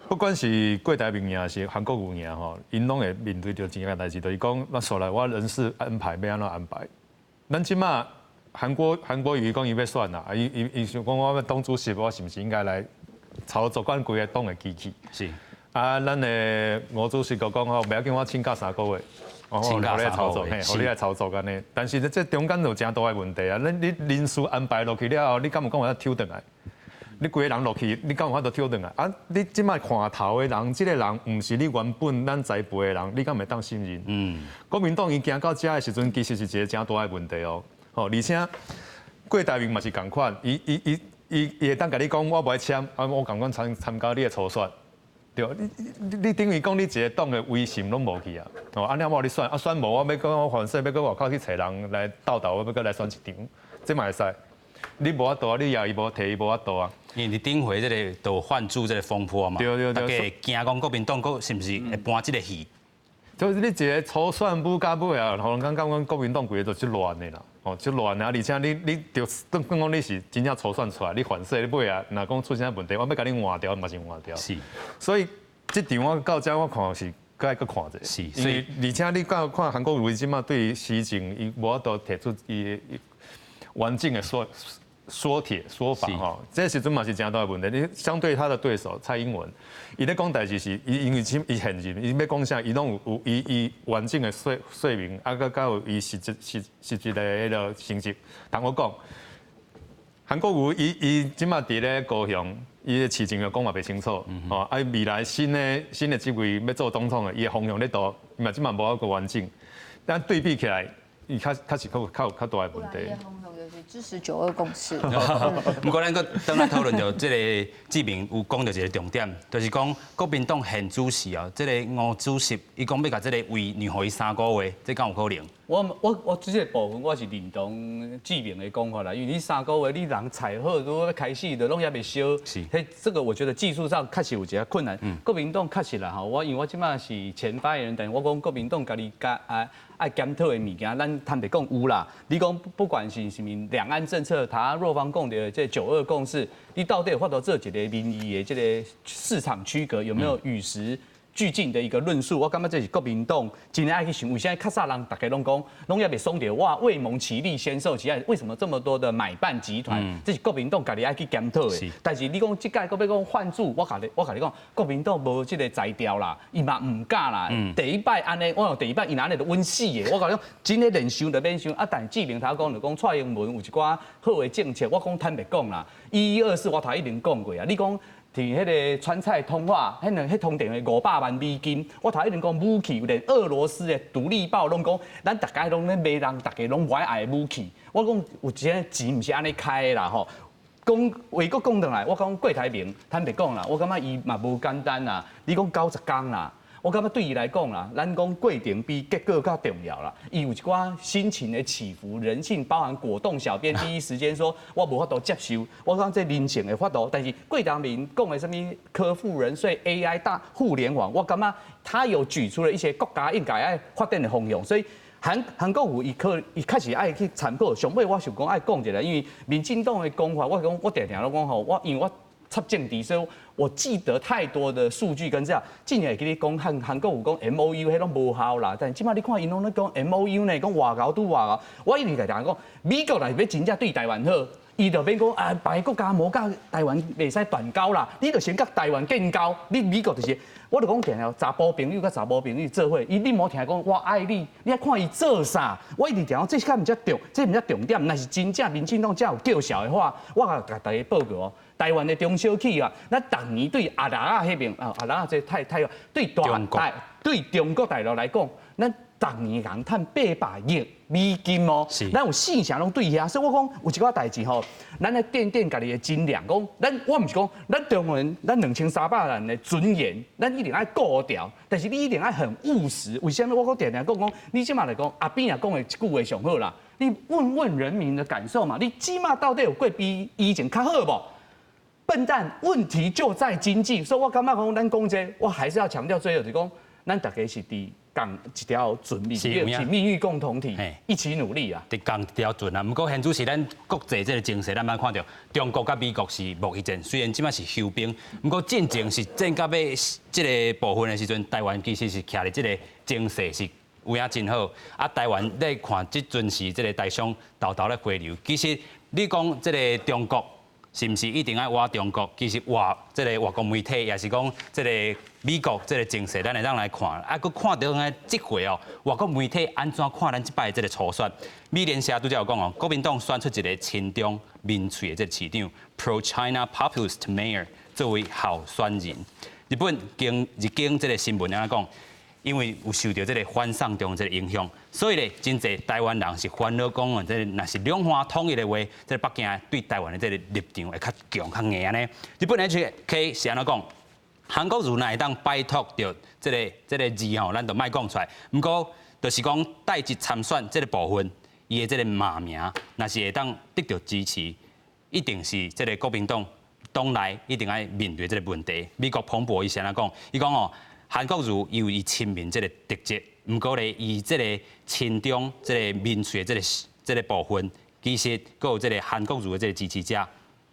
不管是郭台銘贏，還是韓國瑜贏吼，𪜶攏會面對著一件代誌，就是講，我煞來我人事安排欲按怎安排？咱這馬韓國瑜講伊欲選啦，伊想講我欲黨主席，我是毋是應該來操作阮規个黨的機器？是。啊，咱的吳主席閣講吼，袂要緊，我請假3個月。予你來操作，嘿，予你來操作按呢。但是這中間有誠大的問題啊！你人事安排落去了後，你敢有講有法抽轉來？你規个人落去，你敢有法度抽轉來？啊，你這擺看頭的人，這个人毋是你原本咱栽培的人，你敢會當信任？國民黨伊行到遮的時陣，其實是一个誠大的問題哦。吼，而且郭台銘嘛是仝款，伊會當共你講，我無愛簽，啊，我仝款參加你的初選。對，你等於講你一个黨的威信攏無去啊！哦，按呢我予你選，啊選無我欲閣我反正欲閣外口去揣人來鬥鬥，我欲閣來選一場，這嘛會使。你無法度啊，你也伊無提伊無法度啊。因為頂回這个就換柱這个風波嘛，對，大家會驚講國民黨閣是毋是會搬這个戲？就是你一个初選舞到尾啊，予人感覺講國民黨規个就足亂的啦，哦，足亂啊！而且你就當講你是真正初選出來，你反勢你尾啊，若講出啥問題，我欲共你換掉嘛是換掉。是，所以這場我到遮我看是閣愛閣看者。是，所以而且你看看韓國瑜這馬對於時政，伊無法度提出伊完整的說法吼，這時陣嘛是誠大的問題。你相對他的對手蔡英文，伊咧講代誌是，伊因為伊現任，伊欲講啥，伊攏有伊完整的說明，啊，閣有伊實質的彼个成績。同我講，韓國瑜伊這馬佇咧高雄，伊的市政又講嘛袂清楚，哦，啊未來新的這位欲做總統的，伊的方向咧佗，伊嘛這馬無一個完整。但對比起來，伊較是較有較大的問題。支持九二共識。毋過咱閣轉來討論著這个志明有講著一个重點，就是講國民黨現主席哦，這个吳主席，伊講欲共這个位讓予伊3個月，這敢有可能？我這個部分我是認同志明的講法啦，因為你3個月你人採好都欲開始，就攏猶未燒。彼這個我覺得技術上確實有一個困難。國民黨確實啦吼，我因為我這擺是前發言人，但是我講國民黨家己共愛愛檢討的物件，咱坦白講有啦。你講不管是啥物兩岸政策，他若方講的這九二共識，你到底有法度做一個民意的這個市場區隔，有沒有與時俱進的一個論述？我感覺這是國民黨真的愛去想，為啥較早人逐家攏講，攏猶袂爽著，哇，未蒙其利先受其害，為什麼這麼多的買辦集團？這是國民黨家己愛去檢討的。但是你講這屆閣欲講換柱，我共你講，國民黨無這個才調啦，伊嘛毋敢啦。第一擺按呢，我講第一擺伊若按呢就穩死的。我共你講，真的連想都免想。啊，但是志明頭講就講蔡英文有一寡好的政策，我講坦白講啦，1124我頭已經講過啊，你講。佇彼個川蔡通話，彼兩彼通電話500萬美金，我頭一定講武器，連俄羅斯的獨立報攏講，咱逐家攏咧罵人，逐家攏無愛武器。我講有錢錢毋是按呢開的啦吼。講話閣講轉來，我講郭台銘坦白講啦，我感覺伊嘛無簡單啦。你講90工啦。我感覺對伊來講啦，咱講過程比結果較重要啦。伊有一寡心情的起伏，人性包含果凍小編第一時間說，我無法度接受。我講這人性的法度，但是郭台銘講的啥物科富人稅、AI 大互聯網，我感覺他有舉出了一些國家應該愛發展的方向，所以韓國瑜伊可伊確實愛去參考。上尾我想講愛講一下，因為民進黨的講法，我講我定定攏講吼，我因為我插政治，所以我記得太多的數據跟這樣。之前會記得講韓國有講 MOU，彼攏無效啦。但這擺你看𪜶攏咧講 MOU 呢，講外交拄外交。我一直共大家講，美國若是欲真正對台灣好，伊就免講啊，別个國家無佮台灣袂使斷交啦。你就先佮台灣建交，你美國就是，我就講定定查埔朋友佮查某朋友做伙，伊你無聽講我愛你，你愛看伊做啥？我一直聽講這較毋才重，這毋才重點。若是真正民進黨才有叫囂的話，我共大家報告哦。台灣的中小企啊，咱逐年對阿拉仔彼邊啊，阿拉仔這太太對大大對中國大陸來講，咱逐年共趁800億美金哦。咱有四成攏對遐，所以我講有一寡代誌吼，咱來掂掂家己的斤兩，講咱我毋是講咱中國人，咱2300萬的尊嚴，咱一定愛顧牢，但是你一定愛很務實。為啥物我講定定講講，你這馬來講阿扁也講的一句話上好啦，你問問人民的感受嘛，你這馬到底有過比以前較好無？笨蛋，問題就在經濟。所以我感覺講，咱講這個，我還是要強調最後就是講，咱大家是佇仝一條船，是命運共同體，一起努力啊！佇仝一條船啊！毋過現主時咱國際這個情勢，咱捌看著中國佮美國是貿易戰，雖然這擺是休兵，毋過進前是戰到尾這個部分的時陣，台灣其實是徛佇這個情勢是有影真好。啊，台灣咧看這陣時這個台商沓沓咧回流，其實你講這個中國。是毋是一定愛倚中國？其實外這個外國媒體，也是講這個美國這個情勢，咱會當來看。啊，閣看著按呢這回哦，外國媒體按怎看咱這擺這個初選？美聯社拄才有講哦，國民黨選出一個親中民粹的這個市長，Pro-China Populist Mayor 作為候選人。日本經日經這個新聞按怎講？因為有受著這個反送中這個影響，所以咧，真濟台灣人是煩惱講哦，這個若是兩岸統一的話，這個北京對台灣的這個立場會較強較硬按呢。日本 NHK 是按怎講？韓國瑜若會當擺脫著這個字吼，咱就莫講出來。毋過，就是講帶職參選這個部分，伊的這個罵名，若是會當得著支持，一定是這個國民黨黨內一定愛面對這個問題。美國彭博伊是按怎講？伊講哦。韓國瑜有伊親民這個特質，毋過咧，伊這個親中這個民粹的這個部分，其實閣有這個韓國瑜的這個支持者，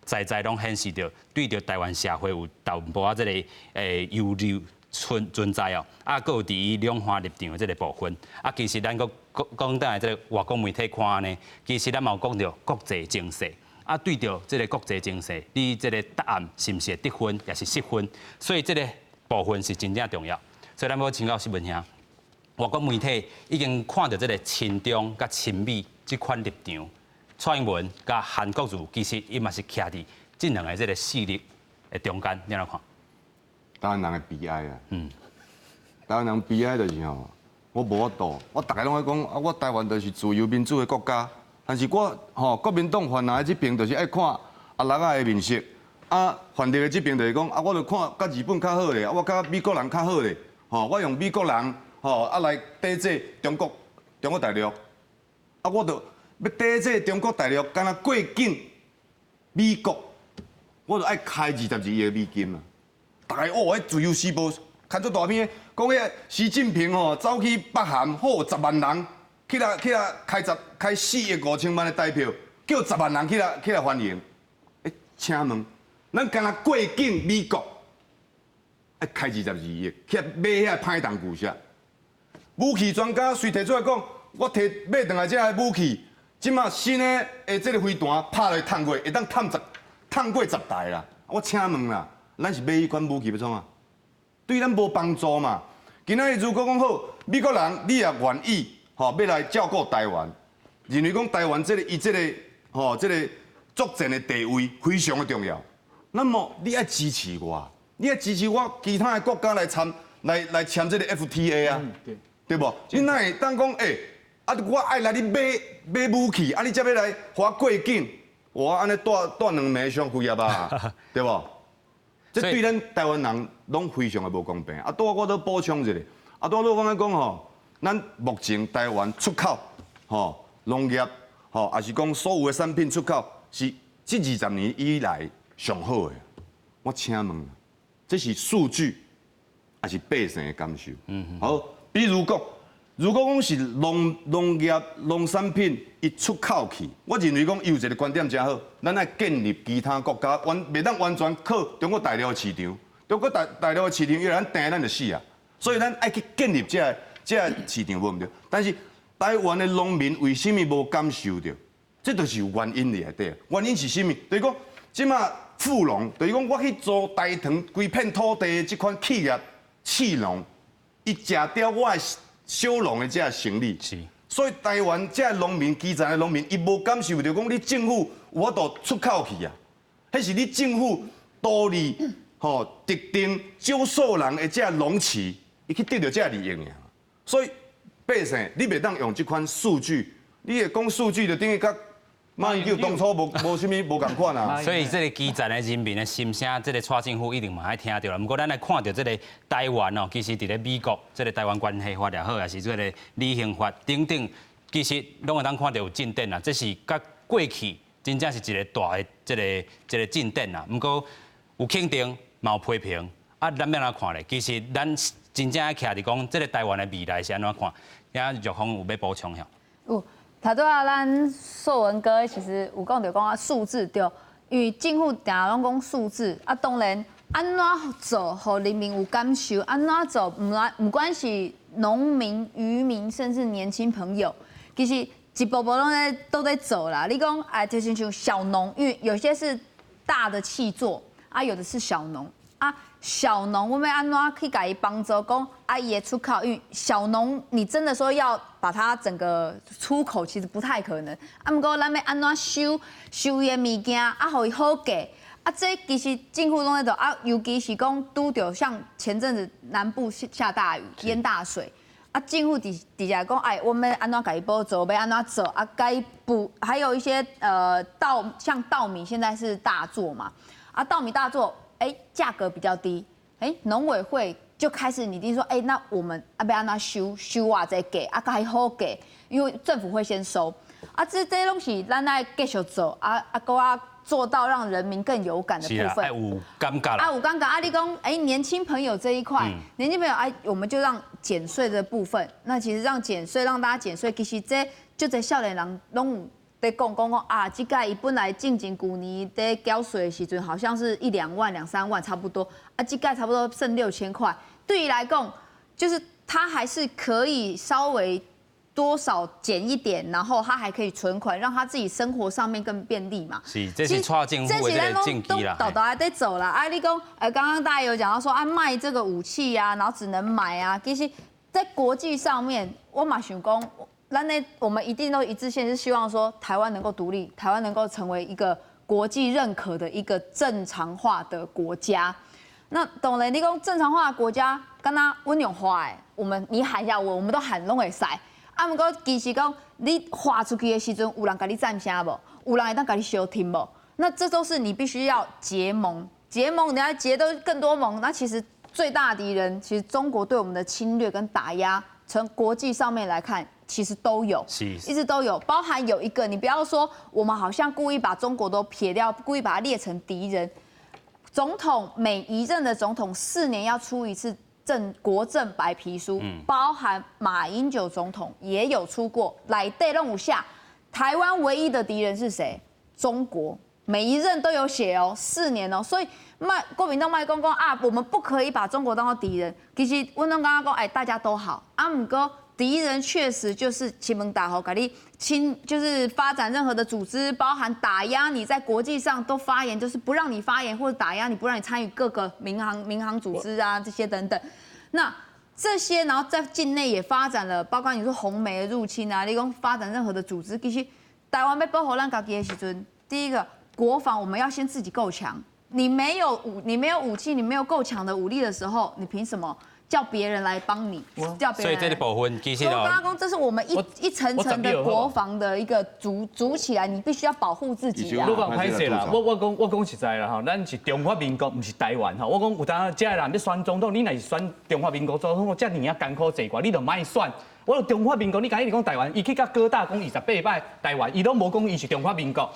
在在攏顯示著對著台灣社會有淡薄仔這個憂慮存在哦。啊，閣有佇伊兩岸立場的這個部分，啊，其實咱閣講講轉來這個外國媒體看呢，其實咱嘛有講著國際情勢。啊，對著這個國際情勢，你這個答案是毋是會得分，抑是失分？所以這個部分是真正重要，所以咱欲請教新聞兄，外國媒體已經看著這個親中佮親美這款立場，蔡英文佮韓國瑜其實伊嘛是徛佇這兩个這個勢力的中間，你按怎看？台灣人的悲哀啊！台灣人悲哀就是吼，我無法度，我逐家攏愛講啊，我台灣就是自由民主的國家，但是我吼國民黨泛藍的這邊就是愛看阿拉仔的面色。啊，泛綠的這邊就是講，啊，我就看佮日本較好咧，啊，我佮美國人較好咧，吼，我用美國人吼啊來抵制中國，中國大陸，啊，我就欲綴這個中國大陸，敢若過境美國，我就愛開22億美金啊！逐家哦，彼自由時報刊足大篇，講彼個習近平吼走去北韓，好十萬人去來去來開4億5千萬的台票，叫十萬人起來歡迎。欸，請問，咱敢若過境美國，愛開22億去買遐歹重舊車。武器專家隨提出來講，我提買轉來這个武器，這馬新的這个飛彈拍落去探過，會當探過10台啦。我請問啦，咱是買彼款武器欲創啥？對咱無幫助嘛。今仔日如果講好，美國人你也願意吼，欲來照顧台灣，認為講台灣這个伊這个吼這个作戰的地位非常的重要。那麼你愛支持我，你愛支持我其他的國家來參來簽這個 FTA 啊，對無？你哪會當講欸？啊！我愛來你買武器，啊！你才欲來予我過境，我按呢帶帶兩暝傷費啊吧，對無？這對咱台灣人攏非常的無公平。啊！拄仔我閣補充一下，啊！拄仔你講講吼，咱目前台灣出口吼農業吼，抑是講所有的產品出口是這20年以來上好的。我請問，這是數據，抑是百姓的感受？好，比如講。如果講是農業農產品伊出口去，我認為講伊有一個觀點誠好，咱愛建立其他國家，完袂當完全靠中國大陸的市場。中國大陸的市場，因為咱訂咱就死啊，所以咱愛去建立這個市場，無毋對。但是台灣的農民為啥物無感受著？這就是有原因佇內底。原因是啥物？就是講這馬富農，就是講我去租大唐規片土地的這款企業，企農，伊食掉我的小農的這個生理，所以台灣這個農民、基層的農民，伊無感受著講你政府有法度出口去啊，彼是你政府多利吼特定少數人的這個農企，伊去得著這個利益爾。所以百姓，你袂當用這款數據，你會講數據就等於佮馬英九當初無啥物無仝款啊。所以這个基層的人民的心聲，這个蔡政府一定嘛愛聽著啦。毋過咱來看著這个台灣哦，其實佇咧美國這个台灣關係法也好，抑是這个旅行法等等，其實攏會當看著有進展啦。這是佮過去真正是一个大的這个進展啦。毋過有肯定，嘛有批評。啊，咱欲按怎看咧？其實咱真正愛徛佇講，這个台灣的未來是按怎看？遐玉鳳有欲補充遐？有。頭拄仔咱碩文哥其實有講著講啊數字對，因為政府定攏講數字啊，當然按怎做，予人民有感受，按怎做，毋管是農民、漁民，甚至年輕朋友，其實一步步攏咧都在做啦。你講哎，就親像小農，因為有些是大的契作，啊，有的是小農啊。小農，我欲按怎去共伊幫助？講啊，伊的出口，因為小農，你真的說要把它整個出口，其實不太可能。啊，毋過咱欲按怎收收伊的物件，啊，予伊好價。啊，這其實政府攏咧做啊，尤其是講拄著像前陣子南部下大雨淹大水，啊，政府佇佇遮講，哎，我欲按怎共伊補助，欲按怎做啊？該補還有一些稻，像稻米現在是大作嘛，啊，稻米大作。哎，價格比較低，哎，農委會就開始擬定說，哎，那我們欲按怎收收偌濟價，啊，共伊好價，因為政府會先收，啊，這攏是咱愛繼續做，啊啊，閣愛做到讓人民更有感的部分。是啊，有感覺啊，有感覺啊！你講，哎，年輕朋友這一塊，年輕朋友，哎，我們就讓減稅的部分，那其實讓減稅，讓大家減稅，其實這就這少年人攏有佇講講講啊，這個伊本來進前舊年佇繳稅的時陣，好像是一兩萬、兩三萬差不多，啊，這個差不多剩6000塊，對伊來講，就是他還是可以稍微多少減一點，然後他還可以存款，讓他自己生活上面更便利嘛。是，這是蔡政府的這個政績啦。沓沓佇做啦，啊，你講，剛剛大家有講到說啊，賣這個武器啊，然後只能買啊，其實，在國際上面，我嘛想講。咱我們一定都一致性是希望說台灣能夠獨立，台灣能夠成為一個國際認可的一個正常化的國家。那當然，你講正常化的國家，敢若阮用喊的，我們你喊一下我，我們都喊攏會使。啊，毋過其實講你喊出去的時陣，有人共你贊聲無？有人會當共你相挺無？那這都是你必須要結盟，結盟你要結都更多盟。那其實最大敵人，其實中國對我們的侵略跟打壓。從國際上面來看，其實都有，一直都有，包含有一個，你不要說我們好像故意把中國都撇掉，故意把它列成敵人。總統每一任的總統4年要出一次國政白皮書，包含馬英九總統也有出過。內底攏有寫，台灣唯一的敵人是誰？中國。每一任都有寫哦，四年哦，所以莫國民黨莫講講啊，我們不可以把中國當做敵人。其實阮攏感覺講，哎，大家都好。啊，毋過敵人確實就是金門大吼，共你親，就是發展任何的組織，包含打壓你在國際上都發言，就是不讓你發言或者打壓你，不讓你參與各個民航組織啊這些等等。那這些，然後在境內也發展了，包括你說紅媒的入侵啊，你講發展任何的組織，其實台灣欲保護咱家己的時陣，第一個。國防我們要先自己夠強，你沒有武器，你沒有夠強的武力的時候，你憑什麼叫別人來幫你？叫別人。所以這個部分其實我剛剛講，這是我們一層層的國防的一個築起來，你必須要保護自己啊。你講歹勢啦，我講實在啦吼，咱是中華民國，毋是台灣吼。我講有當這个人欲選總統，你若是選中華民國總統，遮爾仔艱苦濟寡，你就莫選。我中華民國，你敢一直講台灣，伊去佮哥大講28擺台灣，伊攏無講伊是中華民國。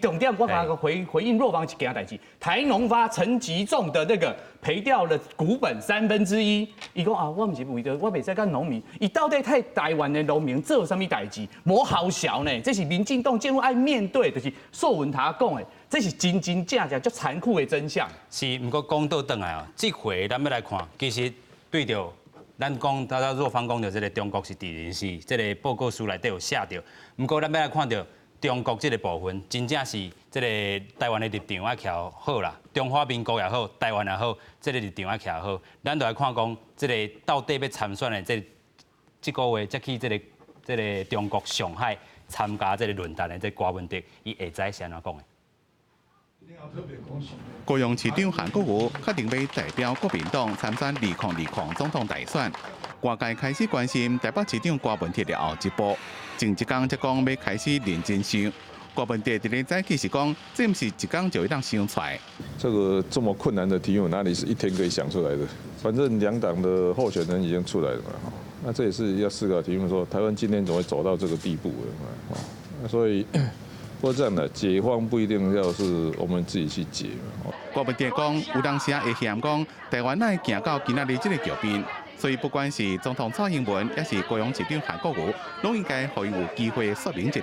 重點，我講回應若芳一件代誌，台農發陳吉仲的那個賠掉了股本1/3，伊講啊，我毋是為著，我袂使佮農民，伊到底替台灣的農民做啥物代誌？無好笑呢，這是民進黨政府愛面對，就是宋文塔講的，這是真真正正足殘酷的真相。是，毋過講倒轉來哦，這回咱欲來看，其實對著。咱講，頭拄若芳講著這个中國是敵人，是這个報告書內底有寫著。毋過咱欲來看著中國這个部分，真正是這个台灣的立場愛徛好啦。中華民國也好，台灣也好，這个立場愛徛好。咱就來看講，這个到底欲參選的這這個月才去這个中國上海參加這个論壇的這柯文哲，伊下載是按怎講的？高雄市長韓國瑜確定欲代表國民黨參選2020總統大選，外界開始關心台北市長柯文哲的後一步。前一工才講欲開始認真想，柯文哲佇咧早起是講，這毋是一工就會當想出來。這個這麼困難的題目，哪裡是一天可以想出來的？反正兩黨的候選人已經出來了嘛，那這也是要思考題目，說台灣今天怎麼會走到這個地步的嘛？所以。不過這樣的解放不一定要是我們自己去解嘛。柯文哲講，有當時會嫌講台灣會行到今仔日這个局面，所以不管是總統蔡英文，抑是高雄市長韓國瑜，攏應該予𪜶有機會說明一下，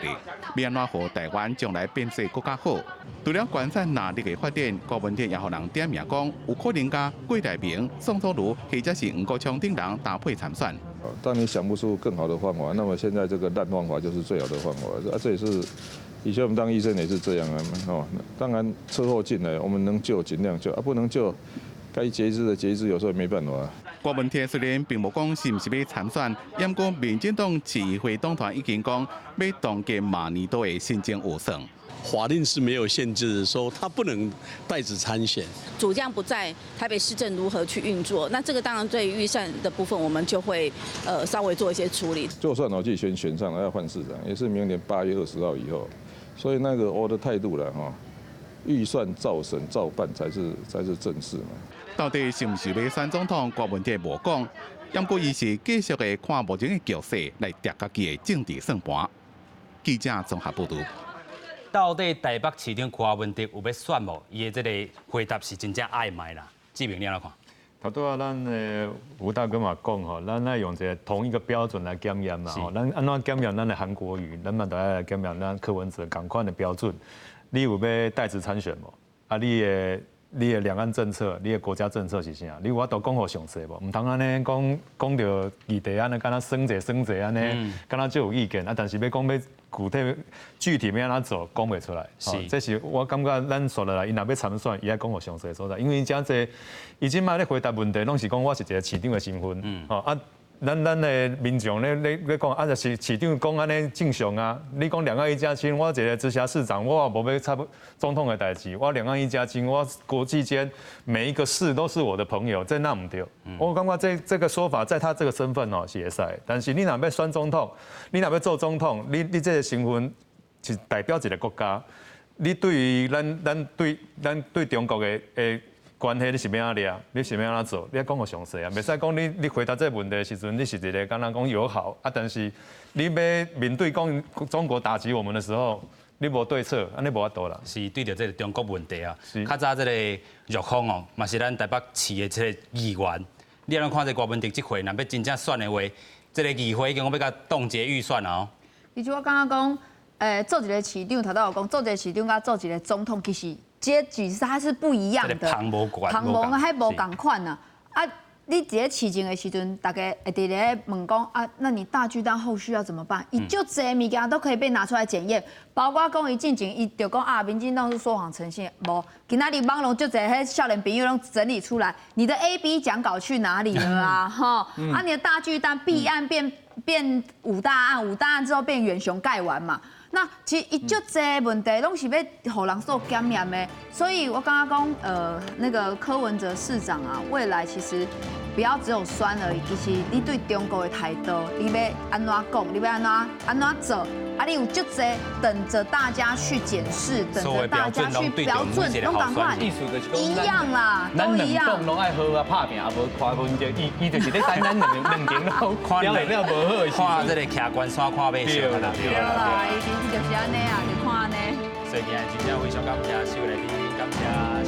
欲按怎予台灣將來變做閣較好。除了觀察藍綠的發展，柯文哲也予人點名講，有可能佮郭台銘、宋楚瑜或者是黃國昌等人搭配參選。當你想不出更好的方法，那麼現在這個爛方法就是最好的方法。啊，這也是。以前我們當醫生也是這樣啊，哦，當然車禍進來，我們能救盡量救，啊不能救，該截肢的截肢，有時候也沒辦法。郭文鐵雖然並無講是毋是欲參選，毋過民進黨市議會黨團已經講欲凍結明年度的新增預算。法令是沒有限制，說他不能帶職參選。主將不在，台北市政如何去運作？那這個當然對於預算的部分，我們就會稍微做一些處理。就算我自己選上了要換市長，也是明年8月20號以後。所以那個我的態度了哈，預算照審照辦才是正事嘛。到底是毋是欲選總統？郭文鐵無講，毋過伊是繼續會看目前的局勢來疊家己的政治算盤。記者綜合報道。到底台北市長柯文哲有欲選無？伊的這个回答是真正曖昧啦。志明，你按怎看？頭拄仔咱的吳大哥嘛講吼，咱愛用一个同一個標準來檢驗嘛吼。咱按怎檢驗咱的韓國瑜，咱嘛都愛來檢驗咱柯文哲仝款的標準。你有欲帶職參選無？啊，你的兩岸政策，你的國家政策是啥？你有法度講予詳細無？毋通按呢講講著議題按呢，敢若耍者耍者按呢，敢若就有意見啊。但是欲講欲具體欲按怎做，講袂出來。這是我感覺咱紲落來，伊若欲參選，伊愛講予詳細所在，因為遮濟，伊這擺咧回答問題，攏是講我是一个市長的身份，吼啊。咱的民眾咧講啊，就是市長講按呢正常啊。你講兩岸一家親，我一个直轄市長，我也無欲插總統的代誌。我兩岸一家親，我國際間每一個市都是我的朋友，這那毋對。我感覺這個說法，在他這個身份哦是會使，但是你若欲選總統，你若欲做總統，你這个身份是代表一个國家，你對於咱對中國的。關係你是欲按怎掠？你是欲按怎做？你愛講予詳細啊，袂使講你回答這個問題的時陣，你是一个敢若講友好啊，但是你欲面對講中國打擊我們的時候，你無對策，按呢無法度啦。是對著這个中國問題啊，較早這个玉峰哦，嘛是咱台北市的這个議員，你按怎看這郭文哲這回，若欲真正選的話，這个議會已經欲共凍結預算啊。其實我感覺講，做一个市長，頭拄有講，做一个市長佮做一个總統，其實結局它是不一樣的，旁無關，旁無彼無仝款啊！啊，你佇咧市政的時陣，大家會佇咧問講啊，那你大巨蛋後續要怎麼辦？伊足濟物件都可以被拿出來檢驗，包括講伊進前伊就講啊，民進黨是說謊成性，無，今仔日網路足濟彼少年朋友攏整理出來，你的 A、B 講稿去哪裡了啊？吼，啊，你的大巨蛋弊案變五大案，五大案之後變遠雄蓋完嘛？那其實伊足濟問題攏是欲予人所檢驗的，所以我感覺講，那個柯文哲市長啊，未來其實不要只有酸而已，其實你對中國的態度，你欲按怎講，你欲按怎按怎做，啊，你有足濟等着大家去檢視，等着大家去標準，攏仝款，一樣啦，都一樣。咱兩黨攏愛好好拍拚，啊無柯文哲，伊就是咧等咱兩邊攏表現了無好的時陣。看這个徛關山看馬笑啦。對啦，伊其實就是按呢啊，就看按呢。所以今日真正非常感謝四位來賓，感謝。